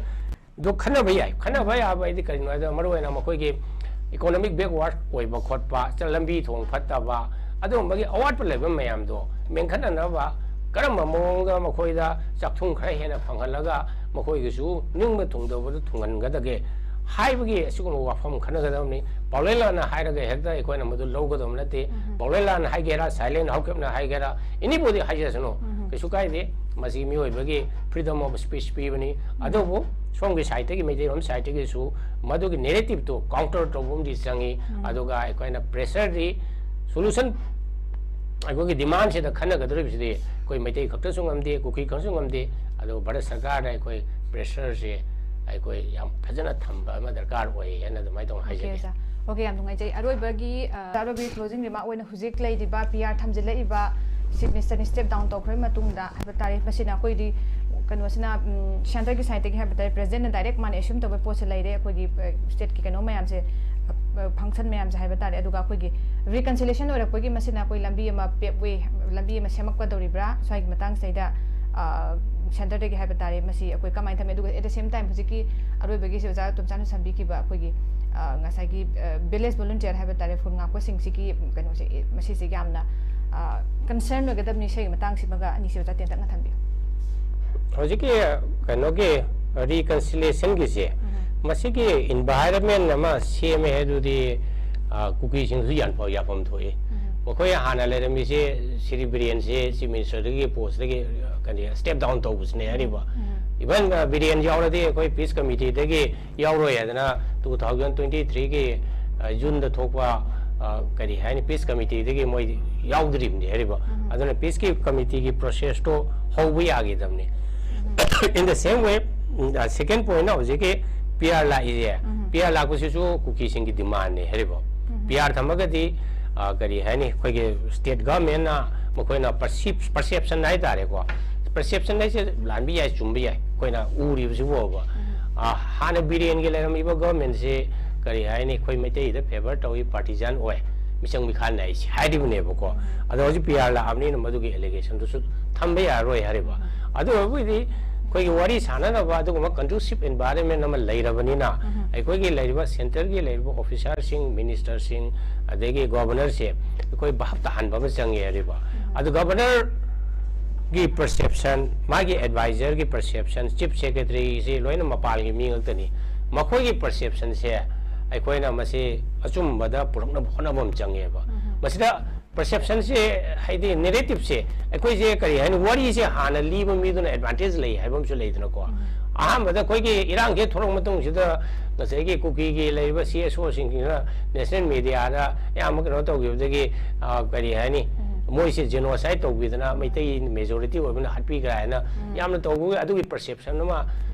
ꯑꯗꯨ ꯈꯟꯅꯕ ꯌꯥꯏ꯫ ꯈꯟꯅꯕ ꯌꯥꯕ ꯍꯥꯏꯗꯤ ꯀꯔꯤꯅꯣ ꯍꯥꯏꯗ, ꯃꯔꯨꯑꯣꯏꯅ ꯃꯈꯣꯏꯒꯤ ꯏꯀꯣꯅꯣꯃꯤꯛ ꯕꯦꯛꯋꯥꯔꯗ ꯑꯣꯏꯕ ꯈꯣꯠꯄ, ꯆ-, ꯂꯝꯕꯤ ꯊꯣꯡ ꯐꯠꯇꯕ, ꯑꯗꯨꯒꯨꯝꯕꯒꯤ ꯑꯋꯥꯠꯄ ꯂꯩꯕ ꯃꯌꯥꯝꯗꯣ ꯃꯦꯟꯈꯠꯅꯅꯕ ꯀꯔꯝꯕ ꯃꯑꯣꯡꯗ ꯃꯈꯣꯏꯗ ꯆꯥꯛꯊꯨꯡ ꯈꯔ ꯍꯦꯟꯅ ꯐꯪꯍꯜꯂꯒ ꯃꯈꯣꯏꯒꯤꯁꯨ ꯅꯤꯡꯕ ꯊꯨꯡꯗꯕꯗꯨ ꯊꯨꯡꯍꯟꯒꯗꯒꯦ ꯍꯥꯏꯕꯒꯤ ꯑꯁꯤꯒꯨꯝꯕ ꯋꯥꯐꯝ ꯈꯟꯅꯒꯗꯕꯅꯤ꯫ ꯄꯥꯎꯂꯦꯟꯂꯥꯟꯅ ꯍꯥꯏꯔꯒ ꯍꯦꯛꯇ ꯑꯩꯈꯣꯏꯅ ꯃꯗꯨ ꯂꯧꯒꯗꯕ ꯅꯠꯇꯦ꯫ ꯄꯥꯎꯂꯦꯟꯂꯥꯟꯅ ꯍꯥꯏꯒꯦꯔꯥ, ꯁꯥꯏꯂꯦꯟ ꯍꯥꯎꯀꯤꯞꯅ ꯍꯥꯏꯒꯦꯔꯥ, ꯑꯦꯅꯤꯕꯣꯗꯤ ꯍꯥꯏꯖꯁꯅꯨ, ꯀꯩꯁꯨ ꯀꯥꯏꯗꯦ꯫ ꯃꯁꯤ ꯃꯤꯑꯣꯏꯕꯒꯤ ꯐ꯭ꯔꯤꯗꯝ ꯑꯣꯐ ꯁ꯭ꯄꯤꯆ ꯄꯤꯕꯅꯤ꯫ ꯑꯗꯨꯕꯨ ꯁꯣꯝꯒꯤ ꯁꯥꯏꯠꯇꯒꯤ, ꯃꯩꯇꯩꯔꯣꯝ ꯁꯥꯏꯠꯇꯒꯤꯁꯨ ꯃꯗꯨꯒꯤ ꯅꯦꯔꯦꯇꯤꯞꯇꯣ ꯀꯥꯎꯟꯇꯔ ꯇꯧꯕ ꯑꯃꯗꯤ ꯆꯪꯉꯤ꯫ ꯑꯗꯨꯒ ꯑꯩꯈꯣꯏꯅ ꯄ꯭ꯔꯦꯁꯔꯗꯤ, ꯁꯣꯂꯨꯁꯟ, ꯑꯩꯈꯣꯏꯒꯤ ꯗꯤꯃꯥꯟꯁꯤꯗ ꯈꯟꯅꯒꯗꯧꯔꯤꯕꯁꯤꯗꯤ ꯑꯩꯈꯣꯏ ꯃꯩꯇꯩ ꯈꯛꯇꯁꯨ ꯉꯝꯗꯦ, ꯀꯨꯀꯤ ꯈꯛꯇꯁꯨ ꯉꯝꯗꯦ꯫ ꯑꯗꯨꯒ ꯚꯥꯔꯠ ꯁꯔꯀꯥꯔꯗ ꯑꯩꯈꯣꯏ ꯄ꯭ꯔꯦꯁꯔꯁꯦ ꯑꯩꯈꯣꯏ ꯌꯥꯝ ꯐꯖꯅ ꯊꯝꯕ ꯑꯃ ꯗꯔꯀꯥꯔ ꯑꯣꯏ ꯍꯥꯏꯅ ꯑꯗꯨꯃꯥꯏꯅ ꯇꯧꯅ ꯑꯣꯀꯦ, ꯍꯥꯏꯖꯒꯦ꯫ ꯑꯣꯖꯥ꯫ ꯑꯣꯀꯦ, ꯌꯥꯝ ꯅꯨꯡꯉꯥꯏꯖꯩ꯫ ꯑꯔꯣꯏꯕꯒꯤ, ꯑ, ꯑꯔꯣꯏꯕꯒꯤ ꯀ꯭ꯂꯣꯖꯤꯡ ꯔꯤꯃꯥꯔꯛ ꯑꯣꯏꯅ ꯍꯧꯖꯤꯛ ꯂꯩꯔꯤꯕ ꯄꯤ ꯑꯥꯔ ꯊꯝꯖꯤꯜꯂꯛꯏꯕ ꯆꯤꯐ ꯃꯤꯅꯤꯁꯇꯔꯅ ꯁ꯭ꯇꯦꯞ ꯗꯥꯎꯟ ꯇꯧꯈ꯭ꯔꯕ ꯃꯇꯨꯡꯗ ꯍꯥꯏꯕ ꯇꯥꯔꯦ, ꯃꯁꯤꯅ ꯑꯩꯈꯣꯏꯗꯤ ꯀꯩꯅꯣꯁꯤꯅ, ꯎꯝ, ꯁꯦꯟꯇꯔꯒꯤ ꯁꯥꯏꯠꯇꯒꯤ ꯍꯥꯏꯕ ꯇꯥꯔꯦ, ꯄ꯭ꯔꯦꯁꯤꯗꯦꯟꯠꯅ ꯗꯥꯏꯔꯦꯛ ꯃꯥꯅ ꯑꯦꯁ꯭ꯌꯨꯝ ꯇꯧꯕ ꯄꯣꯠꯁꯦ ꯂꯩꯔꯦ꯫ ꯑꯩꯈꯣꯏꯒꯤ, ꯑ, ꯁ꯭ꯇꯦꯠꯀꯤ ꯀꯩꯅꯣ ꯃꯌꯥꯝꯁꯦ, ꯑ, ꯐꯪꯁꯟ ꯃꯌꯥꯝꯁꯦ ꯍꯥꯏꯕ ꯇꯥꯔꯦ꯫ ꯑꯗꯨꯒ ꯑꯩꯈꯣꯏꯒꯤ ꯔꯤꯀꯟꯁꯤꯂꯦꯁꯟ ꯑꯣꯏꯔꯛꯄꯒꯤ ꯃꯁꯤꯅ ꯑꯩꯈꯣꯏ ꯂꯝꯕꯤ ꯑꯃ, ꯄꯦꯞꯋꯦ, ꯂꯝꯕꯤ ꯑꯃ ꯁꯦꯝꯃꯛꯀꯗꯧꯔꯤꯕ꯭ꯔꯥ? ꯁ꯭ꯋꯥꯏꯒꯤ ꯃꯇꯥꯡꯁꯤꯗꯩꯗ, ꯑ, ꯁꯦꯟꯇꯔꯗꯒꯤ ꯍꯥꯏꯕ ꯇꯥꯔꯦ, ꯃꯁꯤ ꯑꯩꯈꯣꯏ ꯀꯃꯥꯏꯅ ꯊꯝꯃꯤ? ꯑꯗꯨꯒ at the same time ꯍꯧꯖꯤꯛꯀꯤ ꯑꯔꯣꯏꯕꯒꯤ ꯁꯤ ꯑꯣꯖꯥ ꯇꯣꯝꯆꯥꯅ ꯁꯝꯕꯤꯈꯤꯕ ꯑꯩꯈꯣꯏꯒꯤ, ꯑ, ꯉꯁꯥꯏꯒꯤ, ꯑ, ꯚꯤꯂꯦꯖ ꯚꯣꯂꯨꯟꯇꯤꯌꯔ ꯍꯥꯏꯕ ꯇꯥꯔꯦ, ꯈꯨꯜ ꯉꯥꯛꯄꯁꯤꯡꯁꯤꯒꯤ ꯀꯩꯅꯣꯁꯦ, ꯑꯦ, ꯃꯁꯤꯁꯦ ꯌꯥꯝꯅ, ꯑ, ꯀꯟꯁꯔꯟ ꯑꯣꯏꯒꯗꯕꯅꯤ꯫ ꯁꯤꯒꯤ ꯃꯇꯥꯡꯁꯤꯃꯒ ꯑꯅꯤꯁꯤ ꯑꯣꯖꯥ ꯇꯦꯟꯇꯛꯅ ꯊꯝꯕꯤꯌꯨ꯫ ꯍꯧꯖꯤꯛꯀꯤ ꯀꯩꯅꯣꯒꯤ ꯔꯤꯀꯟꯁꯤꯂꯦꯁꯟꯒꯤꯁꯦ, ꯃꯁꯤꯒꯤ environment ꯑꯃ ꯁꯦꯝꯃꯦ ꯍꯥꯏꯗꯨꯗꯤ, ꯑ, ꯀꯨꯀꯤꯁꯤꯡꯁꯨ ꯌꯥꯟꯐ-, ꯌꯥꯐꯝ ꯊꯣꯛꯏ꯫ ꯎꯝ꯫ ꯃꯈꯣꯏ ꯍꯥꯟꯅ ꯂꯩꯔꯝꯃꯤꯁꯦ, ꯁ꯭ꯔꯤ ꯕꯤꯔꯦꯟꯁꯦ Chief Ministerꯗꯒꯤ postꯇꯒꯤ, ꯑ, ꯀꯔꯤ, step down ꯇꯧꯕꯁꯤꯅꯦ ꯍꯥꯏꯔꯤꯕ꯫ ꯎꯝ꯫ Even, ꯑ, ꯕꯤꯔꯦꯟ ꯌꯥꯎꯔꯗꯤ ꯑꯩꯈꯣꯏ peace committeeꯗꯒꯤ ꯌꯥꯎꯔꯣꯏ ꯍꯥꯏꯗꯅ two thousand twenty-threeꯒꯤ, ꯑ, Juneꯗ ꯊꯣꯛꯄ, ꯑ, ꯀꯔꯤ ꯍꯥꯏꯅꯤ, peace committeeꯗꯒꯤ ꯃꯣꯏ ꯌꯥꯎꯗ꯭ꯔꯤꯕꯅꯤ ꯍꯥꯏꯔꯤꯕ꯫ ꯎꯝ꯫ ꯑꯗꯨꯅ peaceꯀꯤ committeeꯒꯤ processꯇꯣ ꯍꯧꯕ ꯌꯥꯈꯤꯗꯕꯅꯤ꯫ ꯎꯝ꯫ In the same way, ꯎꯝ, ꯑ, second pointꯅ ꯍꯧꯖꯤꯛꯀꯤ PR ꯂꯥꯛꯏꯁꯦ, ꯎꯝ꯫ PR ꯂꯥꯛꯄꯁꯤꯁꯨ ꯀꯨꯀꯤꯁꯤꯡꯒꯤ demandꯅꯦ ꯍꯥꯏꯔꯤꯕ꯫ ꯎꯝ꯫ PR ꯊꯝꯃꯒꯗꯤ, ꯑ, ꯀꯔꯤ ꯍꯥꯏꯅꯤ, ꯑꯩꯈꯣꯏꯒꯤ state governmentꯅ ꯃꯈꯣꯏꯅ perceive-, perception ꯍꯥꯏꯇꯥꯔꯦꯀꯣ, perception ꯍꯥꯏꯁꯦ ꯂꯥꯟꯕ ꯌꯥꯏ, ꯆꯨꯝꯕ ꯌꯥꯏ, ꯑꯩꯈꯣꯏꯅ ꯎꯔꯤꯕꯁꯤꯕꯨꯕ꯫ ꯎꯝ꯫ ꯑ, ꯍꯥꯟꯅ ꯕꯤꯔꯦꯟꯒꯤ ꯂꯩꯔꯝꯃꯤꯕ governmentꯁꯦ, ꯀꯔꯤ ꯍꯥꯏꯅꯤ, ꯑꯩꯈꯣꯏ ꯃꯩꯇꯩꯗ favour ꯇꯧꯏ, partisan ꯑꯣꯏ, ꯃꯤꯆꯪ ꯃꯤꯈꯥ ꯅꯥꯏ ꯍꯥꯏꯔꯤꯕꯅꯦꯕꯀꯣ꯫ ꯎꯝ꯫ ꯑꯗꯣ ꯍꯧꯖꯤꯛ PR ꯂꯥꯛꯑꯕꯅꯤꯅ ꯃꯗꯨꯒꯤ allegationꯗꯨꯁꯨ ꯊꯝꯕ ꯌꯥꯔꯔꯣꯏ ꯍꯥꯏꯔꯤꯕ꯫ ꯎꯝ꯫ ꯑꯗꯨ ꯑꯣꯏꯕꯕꯨꯗꯤ ꯑꯩꯈꯣꯏꯒꯤ ꯋꯥꯔꯤ ꯁꯥꯟꯅꯅꯕ ꯑꯗꯨꯒꯨꯝꯕ conducive environment ꯑꯃ ꯂꯩꯔꯕꯅꯤꯅ, ꯎꯝ꯫ ꯑꯩꯈꯣꯏꯒꯤ ꯂꯩꯔꯤꯕ centreꯒꯤ ꯂꯩꯔꯤꯕ officerꯁꯤꯡ, ministerꯁꯤꯡ, ꯑꯗꯒꯤ governorꯁꯦ ꯑꯩꯈꯣꯏ ꯚꯥꯞ ꯇꯥꯍꯟꯕ ꯑꯃ ꯆꯪꯉꯦ ꯍꯥꯏꯔꯤꯕ꯫ ꯎꯝ꯫ ꯑꯗꯨ governorꯒꯤ perception, ꯃꯥꯒꯤ advisorꯒꯤ perception, chief secretaryꯁꯤ ꯂꯣꯏꯅ ꯃꯄꯥꯟꯒꯤ ꯃꯤ ꯉꯥꯛꯇꯅꯤ꯫ ꯃꯈꯣꯏꯒꯤ perceptionꯁꯦ ꯑꯩꯈꯣꯏꯅ ꯃꯁꯤ ꯑꯆꯨꯝꯕꯗ ꯄꯨꯔꯛꯅꯕ ꯍꯣꯠꯅꯕ ꯑꯃ ꯆꯪꯉꯦꯕ꯫ ꯎꯝ꯫ ꯃꯁꯤꯗ perceptionꯁꯦ, ꯍꯥꯏꯗꯤ narrativeꯁꯦ, ꯑꯩꯈꯣꯏꯁꯦ ꯀꯔꯤ ꯍꯥꯏꯅꯤ, ꯋꯥꯔꯤꯁꯦ ꯍꯥꯟꯅ ꯂꯤꯕ ꯃꯤꯗꯨꯅ advantage ꯂꯩ ꯍꯥꯏꯕ ꯑꯃꯁꯨ ꯂꯩꯗꯅꯀꯣ꯫ ꯎꯝ꯫ ꯑꯍꯥꯟꯕꯗ ꯑꯩꯈꯣꯏꯒꯤ ꯏꯔꯥꯡꯁꯦ ꯊꯣꯛꯂꯛꯄ ꯃꯇꯨꯡꯁꯤꯗ ꯉꯁꯥꯏꯒꯤ ꯀꯨꯀꯤꯒꯤ ꯂꯩꯔꯤꯕ CSOꯁꯤꯡꯁꯤꯅ national mediaꯗ ꯑꯌꯥꯝꯕ ꯀꯩꯅꯣ ꯇꯧꯈꯤꯕꯗꯒꯤ, ꯑ, ꯀꯔꯤ ꯍꯥꯏꯅꯤ, ꯎꯝ꯫ ꯃꯣꯏꯁꯦ genocide ꯇꯧꯕꯤꯗꯅ ꯃꯩꯇꯩ majority ꯑꯣꯏꯕꯅ ꯍꯥꯠꯄꯤꯈ꯭ꯔꯦ ꯍꯥꯏꯅ ꯎꯝ꯫ ꯌꯥꯝꯅ ꯇꯧꯕ, ꯑꯗꯨꯒꯤ perception ꯑꯃ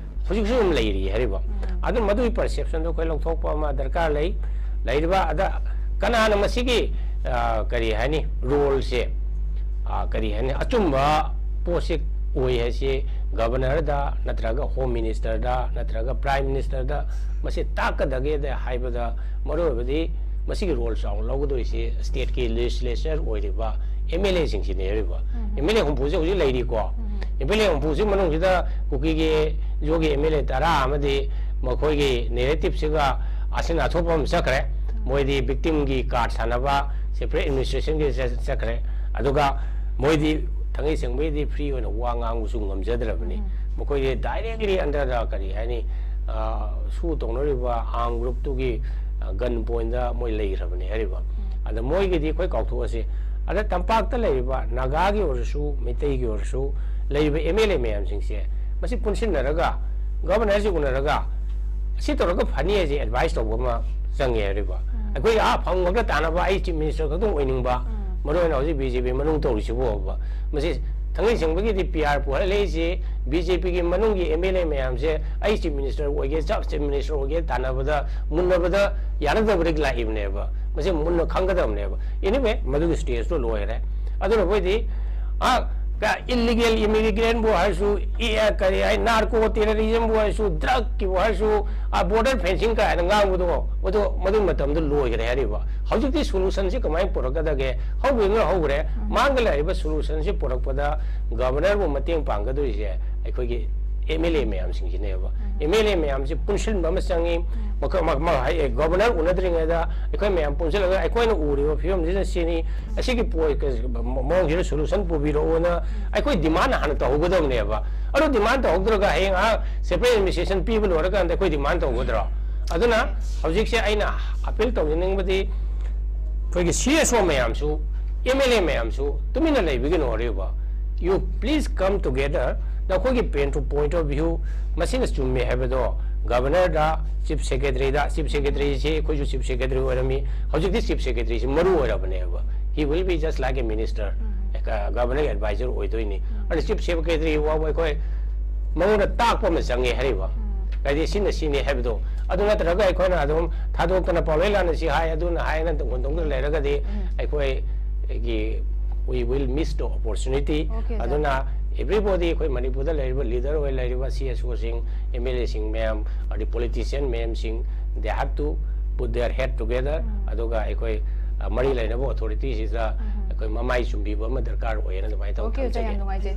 ꯍꯧꯖꯤꯛꯁꯨ ꯑꯗꯨꯝ ꯂꯩꯔꯤ ꯍꯥꯏꯔꯤꯕ꯫ ꯎꯝ꯫ ꯑꯗꯨꯅ ꯃꯗꯨꯒꯤ perceptionꯗꯣ ꯑꯩꯈꯣꯏ ꯂꯧꯊꯣꯛꯄ ꯑꯃ ꯗꯔꯀꯥꯔ ꯂꯩ꯫ ꯂꯩꯔꯤꯕ ꯑꯗ ꯀꯅꯥꯅ ꯃꯁꯤꯒꯤ, ꯑ, ꯀꯔꯤ ꯍꯥꯏꯅꯤ, roleꯁꯦ, ꯑ, ꯀꯔꯤ ꯍꯥꯏꯅꯤ, ꯑꯆꯨꯝꯕ ꯄꯣꯠꯁꯦ ꯑꯣꯏ ꯍꯥꯏꯁꯦ governorꯗ ꯅꯠꯇ꯭ꯔꯒ home ministerꯗ ꯅꯠꯇ꯭ꯔꯒ prime ministerꯗ ꯃꯁꯤ ꯇꯥꯛꯀꯗꯒꯦꯗ ꯍꯥꯏꯕꯗ, ꯃꯔꯨꯑꯣꯏꯕꯗꯤ ꯃꯁꯤꯒꯤ role ꯆꯥꯎꯅ ꯂꯧꯒꯗꯣꯏꯁꯦ stateꯀꯤ legislature ꯑꯣꯏꯔꯤꯕ MLAꯁꯤꯡꯁꯤꯅꯦ ꯍꯥꯏꯔꯤꯕ꯫ ꯎꯝ꯫ MLA ꯍꯨꯝꯐꯨꯁꯦ ꯍꯧꯖꯤꯛ ꯂꯩꯔꯤꯀꯣ꯫ ꯎꯝ꯫ MLA ꯍꯨꯝꯐꯨꯁꯤ ꯃꯅꯨꯡꯁꯤꯗ ꯀꯨꯀꯤꯒꯤ ꯖꯣꯒꯤ MLA ꯇꯔꯥ ꯑꯃꯗꯤ ꯃꯈꯣꯏꯒꯤ narrativeꯁꯤꯒ ꯑꯁꯤꯅ ꯑꯊꯣꯛꯄ ꯑꯃ ꯆꯠꯈ꯭ꯔꯦ꯫ ꯎꯝ꯫ ꯃꯣꯏꯗꯤ victimꯒꯤ card ꯁꯥꯟꯅꯕ, separate administrationꯒꯤ ꯆꯠ-, ꯆꯠꯈ꯭ꯔꯦ꯫ ꯑꯗꯨꯒ ꯃꯣꯏꯗꯤ ꯊꯥꯡꯉꯩ ꯁꯦꯡꯕꯒꯤꯗꯤ free ꯑꯣꯏꯅ ꯋꯥ ꯉꯥꯡꯕꯁꯨ ꯉꯝꯖꯗ꯭ꯔꯕꯅꯤ꯫ ꯎꯝ꯫ ꯃꯈꯣꯏꯗꯤ directly under the, ꯀꯔꯤ ꯍꯥꯏꯅꯤ, ꯁꯨ ꯇꯧꯅꯔꯤꯕ ꯑꯥꯔꯝ ꯒ꯭ꯔꯨꯞꯇꯨꯒꯤ ꯒꯟ ꯄꯣꯏꯟꯗ ꯃꯣꯏ ꯂꯩꯈ꯭ꯔꯕꯅꯦ ꯍꯥꯏꯔꯤꯕ꯫ ꯑꯗ ꯃꯣꯏꯒꯤꯗꯤ ꯑꯩꯈꯣꯏ ꯀꯥꯎꯊꯣꯛꯑꯁꯤ꯫ ꯑꯗ ꯇꯝꯄꯥꯛꯇ ꯂꯩꯔꯤꯕ ꯅꯥꯒꯥꯒꯤ ꯑꯣꯏꯔꯁꯨ, ꯃꯩꯇꯩꯒꯤ ꯑꯣꯏꯔꯁꯨ, ꯂꯩꯔꯤꯕ ꯑꯦꯝ ꯑꯦꯜ ꯑꯦ ꯃꯌꯥꯝꯁꯤꯡꯁꯦ ꯃꯁꯤ ꯄꯨꯟꯁꯤꯟꯅꯔꯒ ꯒꯚꯔꯅꯔꯁꯤ ꯎꯅꯔꯒ ꯁꯤ ꯇꯧꯔꯒ ꯐꯅꯤ ꯍꯥꯏꯁꯦ ꯑꯦꯗꯚꯥꯏꯁ ꯇꯧꯕ ꯑꯃ ꯆꯪꯉꯦ ꯍꯥꯏꯔꯤꯕ꯫ ꯑꯩꯈꯣꯏ ꯑꯥ ꯐꯝ ꯈꯛꯇ ꯇꯥꯟꯅꯕ, ꯑꯩ ꯆꯤꯐ ꯃꯤꯅꯤꯁꯇꯔ ꯈꯛꯇꯪ ꯑꯣꯏꯅꯤꯡꯕ, ꯃꯔꯨꯑꯣꯏꯅ ꯍꯧꯖꯤꯛ ꯕꯤ ꯖꯦ ꯄꯤ ꯃꯅꯨꯡ ꯇꯧꯔꯤꯁꯤꯕꯨ ꯍꯥꯏꯕ꯫ ꯃꯁꯤ ꯊꯥꯡꯃꯩ ꯁꯦꯡꯕꯒꯤ ꯗꯤ ꯄꯤ ꯑꯥꯔ ꯄꯨꯍꯜꯂꯛꯏꯁꯤ ꯕꯤ ꯖꯦ ꯄꯤꯒꯤ ꯃꯅꯨꯡꯒꯤ ꯑꯦꯝ ꯑꯦꯜ ꯑꯦ ꯃꯌꯥꯝꯁꯦ ꯑꯩ ꯆꯤꯐ ꯃꯤꯅꯤꯁꯇꯔ ꯑꯣꯏꯒꯦ, ꯆꯤꯐ ꯃꯤꯅꯤꯁꯇꯔ ꯑꯣꯏꯒꯦ ꯇꯥꯟꯅꯕꯗ, ꯃꯨꯟꯅꯕꯗ ꯌꯥꯅꯗꯕꯗꯒꯤ ꯂꯥꯛꯏꯕꯅꯦꯕ꯫ ꯃꯁꯤ ꯃꯨꯟꯅ ꯈꯪꯒꯗꯕꯅꯦꯕ꯫ Anyway, ꯃꯗꯨꯒꯤ ꯁ꯭ꯇꯦꯖꯇꯨ ꯂꯣꯏꯈ꯭ꯔꯦ꯫ ꯑꯗꯨꯅ ꯑꯩꯈꯣꯏꯗꯤ ꯑꯥ ꯏꯜꯂꯤꯒꯦꯜ ꯏꯃꯤꯒ꯭ꯔꯦꯟꯕꯨ ꯍꯥꯏꯔꯁꯨ, ꯏ-, ꯀꯔꯤ ꯍꯥꯏ, ꯅꯥꯔꯀꯣ ꯇꯦꯔꯣꯔꯤꯖꯝꯕꯨ ꯍꯥꯏꯔꯁꯨ, ꯗ꯭ꯔꯒꯀꯤꯕꯨ ꯍꯥꯏꯔꯁꯨ, ꯑꯥ ꯕꯣꯔꯗꯔ ꯐꯦꯟꯁꯤꯡ ꯀꯥꯏꯅ ꯉꯥꯡꯕꯗꯣ, ꯃꯗꯨ ꯃꯗꯨꯒꯤ ꯃꯇꯝꯗꯨ ꯂꯣꯏꯈ꯭ꯔꯦ ꯍꯥꯏꯔꯤꯕ꯫ ꯍꯧꯖꯤꯛꯇꯤ ꯁꯣꯂꯨꯁꯟꯁꯤ ꯀꯃꯥꯏꯅ ꯄꯨꯔꯛꯀꯗꯒꯦ? ꯍꯧꯈꯤꯕꯅ ꯍꯧꯈ꯭ꯔꯦ꯫ ꯃꯥꯡꯗ ꯂꯩꯔꯤꯕ ꯁꯣꯂꯨꯁꯟꯁꯤ ꯄꯨꯔꯛꯄꯗ ꯒꯚꯔꯅꯔꯕꯨ ꯃꯇꯦꯡ ꯄꯥꯡꯒꯗꯣꯏꯁꯦ ꯑꯩꯈꯣꯏꯒꯤ ꯑꯦꯝ ꯑꯦꯜ ꯑꯦ ꯃꯌꯥꯝꯁꯤꯡꯁꯤꯅꯦꯕ꯫ ꯑꯦꯝ ꯑꯦꯜ ꯑꯦ ꯃꯌꯥꯝꯁꯤ ꯄꯨꯟꯁꯤꯟꯕ ꯑꯃ ꯆꯪꯉꯤ꯫ ꯃꯈ-, ꯃ-, ꯃ-, ꯍꯥꯏ-, ꯒꯚꯔꯅꯔ ꯎꯅꯗ꯭ꯔꯤꯉꯩꯗ ꯑꯩꯈꯣꯏ ꯃꯌꯥꯝ ꯄꯨꯟꯁꯤꯜꯂꯒ ꯑꯩꯈꯣꯏꯅ ꯎꯔꯤꯕ ꯐꯤꯕꯝꯁꯤꯗ ꯁꯤꯅꯤ, ꯑꯁꯤꯒꯤ ꯄꯣ-, ꯃꯑꯣꯡꯁꯤꯗ ꯁꯣꯂꯨꯁꯟ ꯄꯨꯕꯤꯔꯛꯑꯣꯅ ꯑꯩꯈꯣꯏ ꯗꯤꯃꯥꯟ ꯍꯥꯟꯅ ꯇꯧꯍꯧꯒꯗꯕꯅꯦꯕ꯫ ꯑꯗꯨ ꯗꯤꯃꯥꯟ ꯇꯧꯍꯧꯗ꯭ꯔꯒ ꯍꯌꯦꯡ ꯑꯥ ꯁꯦꯄꯔꯦꯠ ꯑꯦꯗꯃꯤꯅꯤꯁꯇ꯭ꯔꯦꯁꯟ ꯄꯤꯕ ꯂꯣꯏꯔꯀꯥꯟꯗ ꯑꯩꯈꯣꯏ ꯗꯤꯃꯥꯟ ꯇꯧꯒꯗ꯭ꯔꯣ? ꯑꯗꯨꯅ ꯍꯧꯖꯤꯛꯁꯦ ꯑꯩꯅ ꯑꯄꯤꯜ ꯇꯧꯖꯅꯤꯡꯕꯗꯤ ꯑꯩꯈꯣꯏꯒꯤ ꯁꯤ ꯑꯦꯁ ꯑꯣ ꯃꯌꯥꯝꯁꯨ, ꯑꯦꯝ ꯑꯦꯜ ꯑꯦ ꯃꯌꯥꯝꯁꯨ ꯇꯨꯃꯤꯟꯅ ꯂꯩꯕꯤꯒꯅꯨ ꯍꯥꯏꯔꯤꯕ꯫ You please come together. ꯅꯈꯣꯏꯒꯤ pen to point of view ꯃꯁꯤꯅ ꯆꯨꯝꯃꯦ ꯍꯥꯏꯕꯗꯣ ꯒꯚꯔꯅꯔꯗ, ꯆꯤꯐ ꯁꯦꯀ꯭ꯔꯦꯇꯔꯤꯗ, ꯆꯤꯐ ꯁꯦꯀ꯭ꯔꯦꯇꯔꯤꯁꯤ ꯑꯩꯈꯣꯏꯁꯨ ꯆꯤꯐ ꯁꯦꯀ꯭ꯔꯦꯇꯔꯤ ꯑꯣꯏꯔꯝꯃꯤ, ꯍꯧꯖꯤꯛꯇꯤ ꯆꯤꯐ ꯁꯦꯀ꯭ꯔꯦꯇꯔꯤꯁꯤ ꯃꯔꯨ ꯑꯣꯏꯔꯕꯅꯦꯕ꯫ He will be just like a minister. ꯒꯚꯔꯅꯔꯒꯤ ꯑꯦꯗꯚꯥꯏꯖꯔ ꯑꯣꯏꯗꯣꯏꯅꯤ꯫ ꯑꯗ ꯆꯤꯐ ꯁꯦꯀ꯭ꯔꯦꯇꯔꯤ ꯐꯥꯎꯕ ꯑꯩꯈꯣꯏ ꯃꯉꯣꯟꯗ ꯇꯥꯛꯄ ꯑꯃ ꯆꯪꯉꯦ ꯍꯥꯏꯔꯤꯕ꯫ ꯍꯥꯏꯗꯤ ꯁꯤꯅ ꯁꯤꯅꯤ ꯍꯥꯏꯕꯗꯣ꯫ ꯑꯗꯨ ꯅꯠꯇ꯭ꯔꯒ ꯑꯩꯈꯣꯏꯅ ꯑꯗꯨꯝ ꯊꯥꯗꯣꯛꯇꯅ ꯄꯥꯎꯂꯩ ꯂꯥꯟꯅ ꯁꯤ ꯍꯥꯏ, ꯑꯗꯨꯅ ꯍꯥꯏꯅ ꯍꯨꯟꯗꯣꯛꯇꯅ ꯂꯩꯔꯒꯗꯤ ꯑꯩꯈꯣꯏꯒꯤ we will miss the opportunity. Okay, sir. ꯑꯗꯨꯅ everybody, ꯑꯩꯈꯣꯏ ꯃꯅꯤꯄꯨꯔꯗ ꯂꯩꯔꯤꯕ ꯂꯤꯗꯔ ꯑꯣꯏ ꯂꯩꯔꯤꯕ ꯁꯤ ꯑꯦꯁ ꯑꯣꯁꯤꯡ, ꯑꯦꯝ ꯑꯦꯜ ꯑꯦꯁꯤꯡ ꯃꯌꯥꯝ, ꯑꯗꯩ ꯄꯣꯂꯤꯇꯤꯁꯤꯌꯟ ꯃꯌꯥꯝꯁꯤꯡ, they have to put their head together. ꯑꯗꯨꯒ ꯑꯩꯈꯣꯏ, ꯑ, ꯃꯔꯤ ꯂꯩꯅꯕ ꯑꯣꯊꯣꯔꯤꯇꯤꯁꯤꯗ ꯑꯩꯈꯣꯏ ꯃꯃꯥꯏ ꯆꯨꯝꯕꯤꯕ ꯑꯃ ꯗꯔꯀꯥꯔ ꯑꯣꯏꯌꯦꯅ ꯑꯗꯨꯃꯥꯏꯅ ꯇꯧ-, Okay, sir, ꯊꯝꯖꯒꯦ꯫ ꯌꯥꯝ ꯅꯨꯡꯉꯥꯏꯖꯩ꯫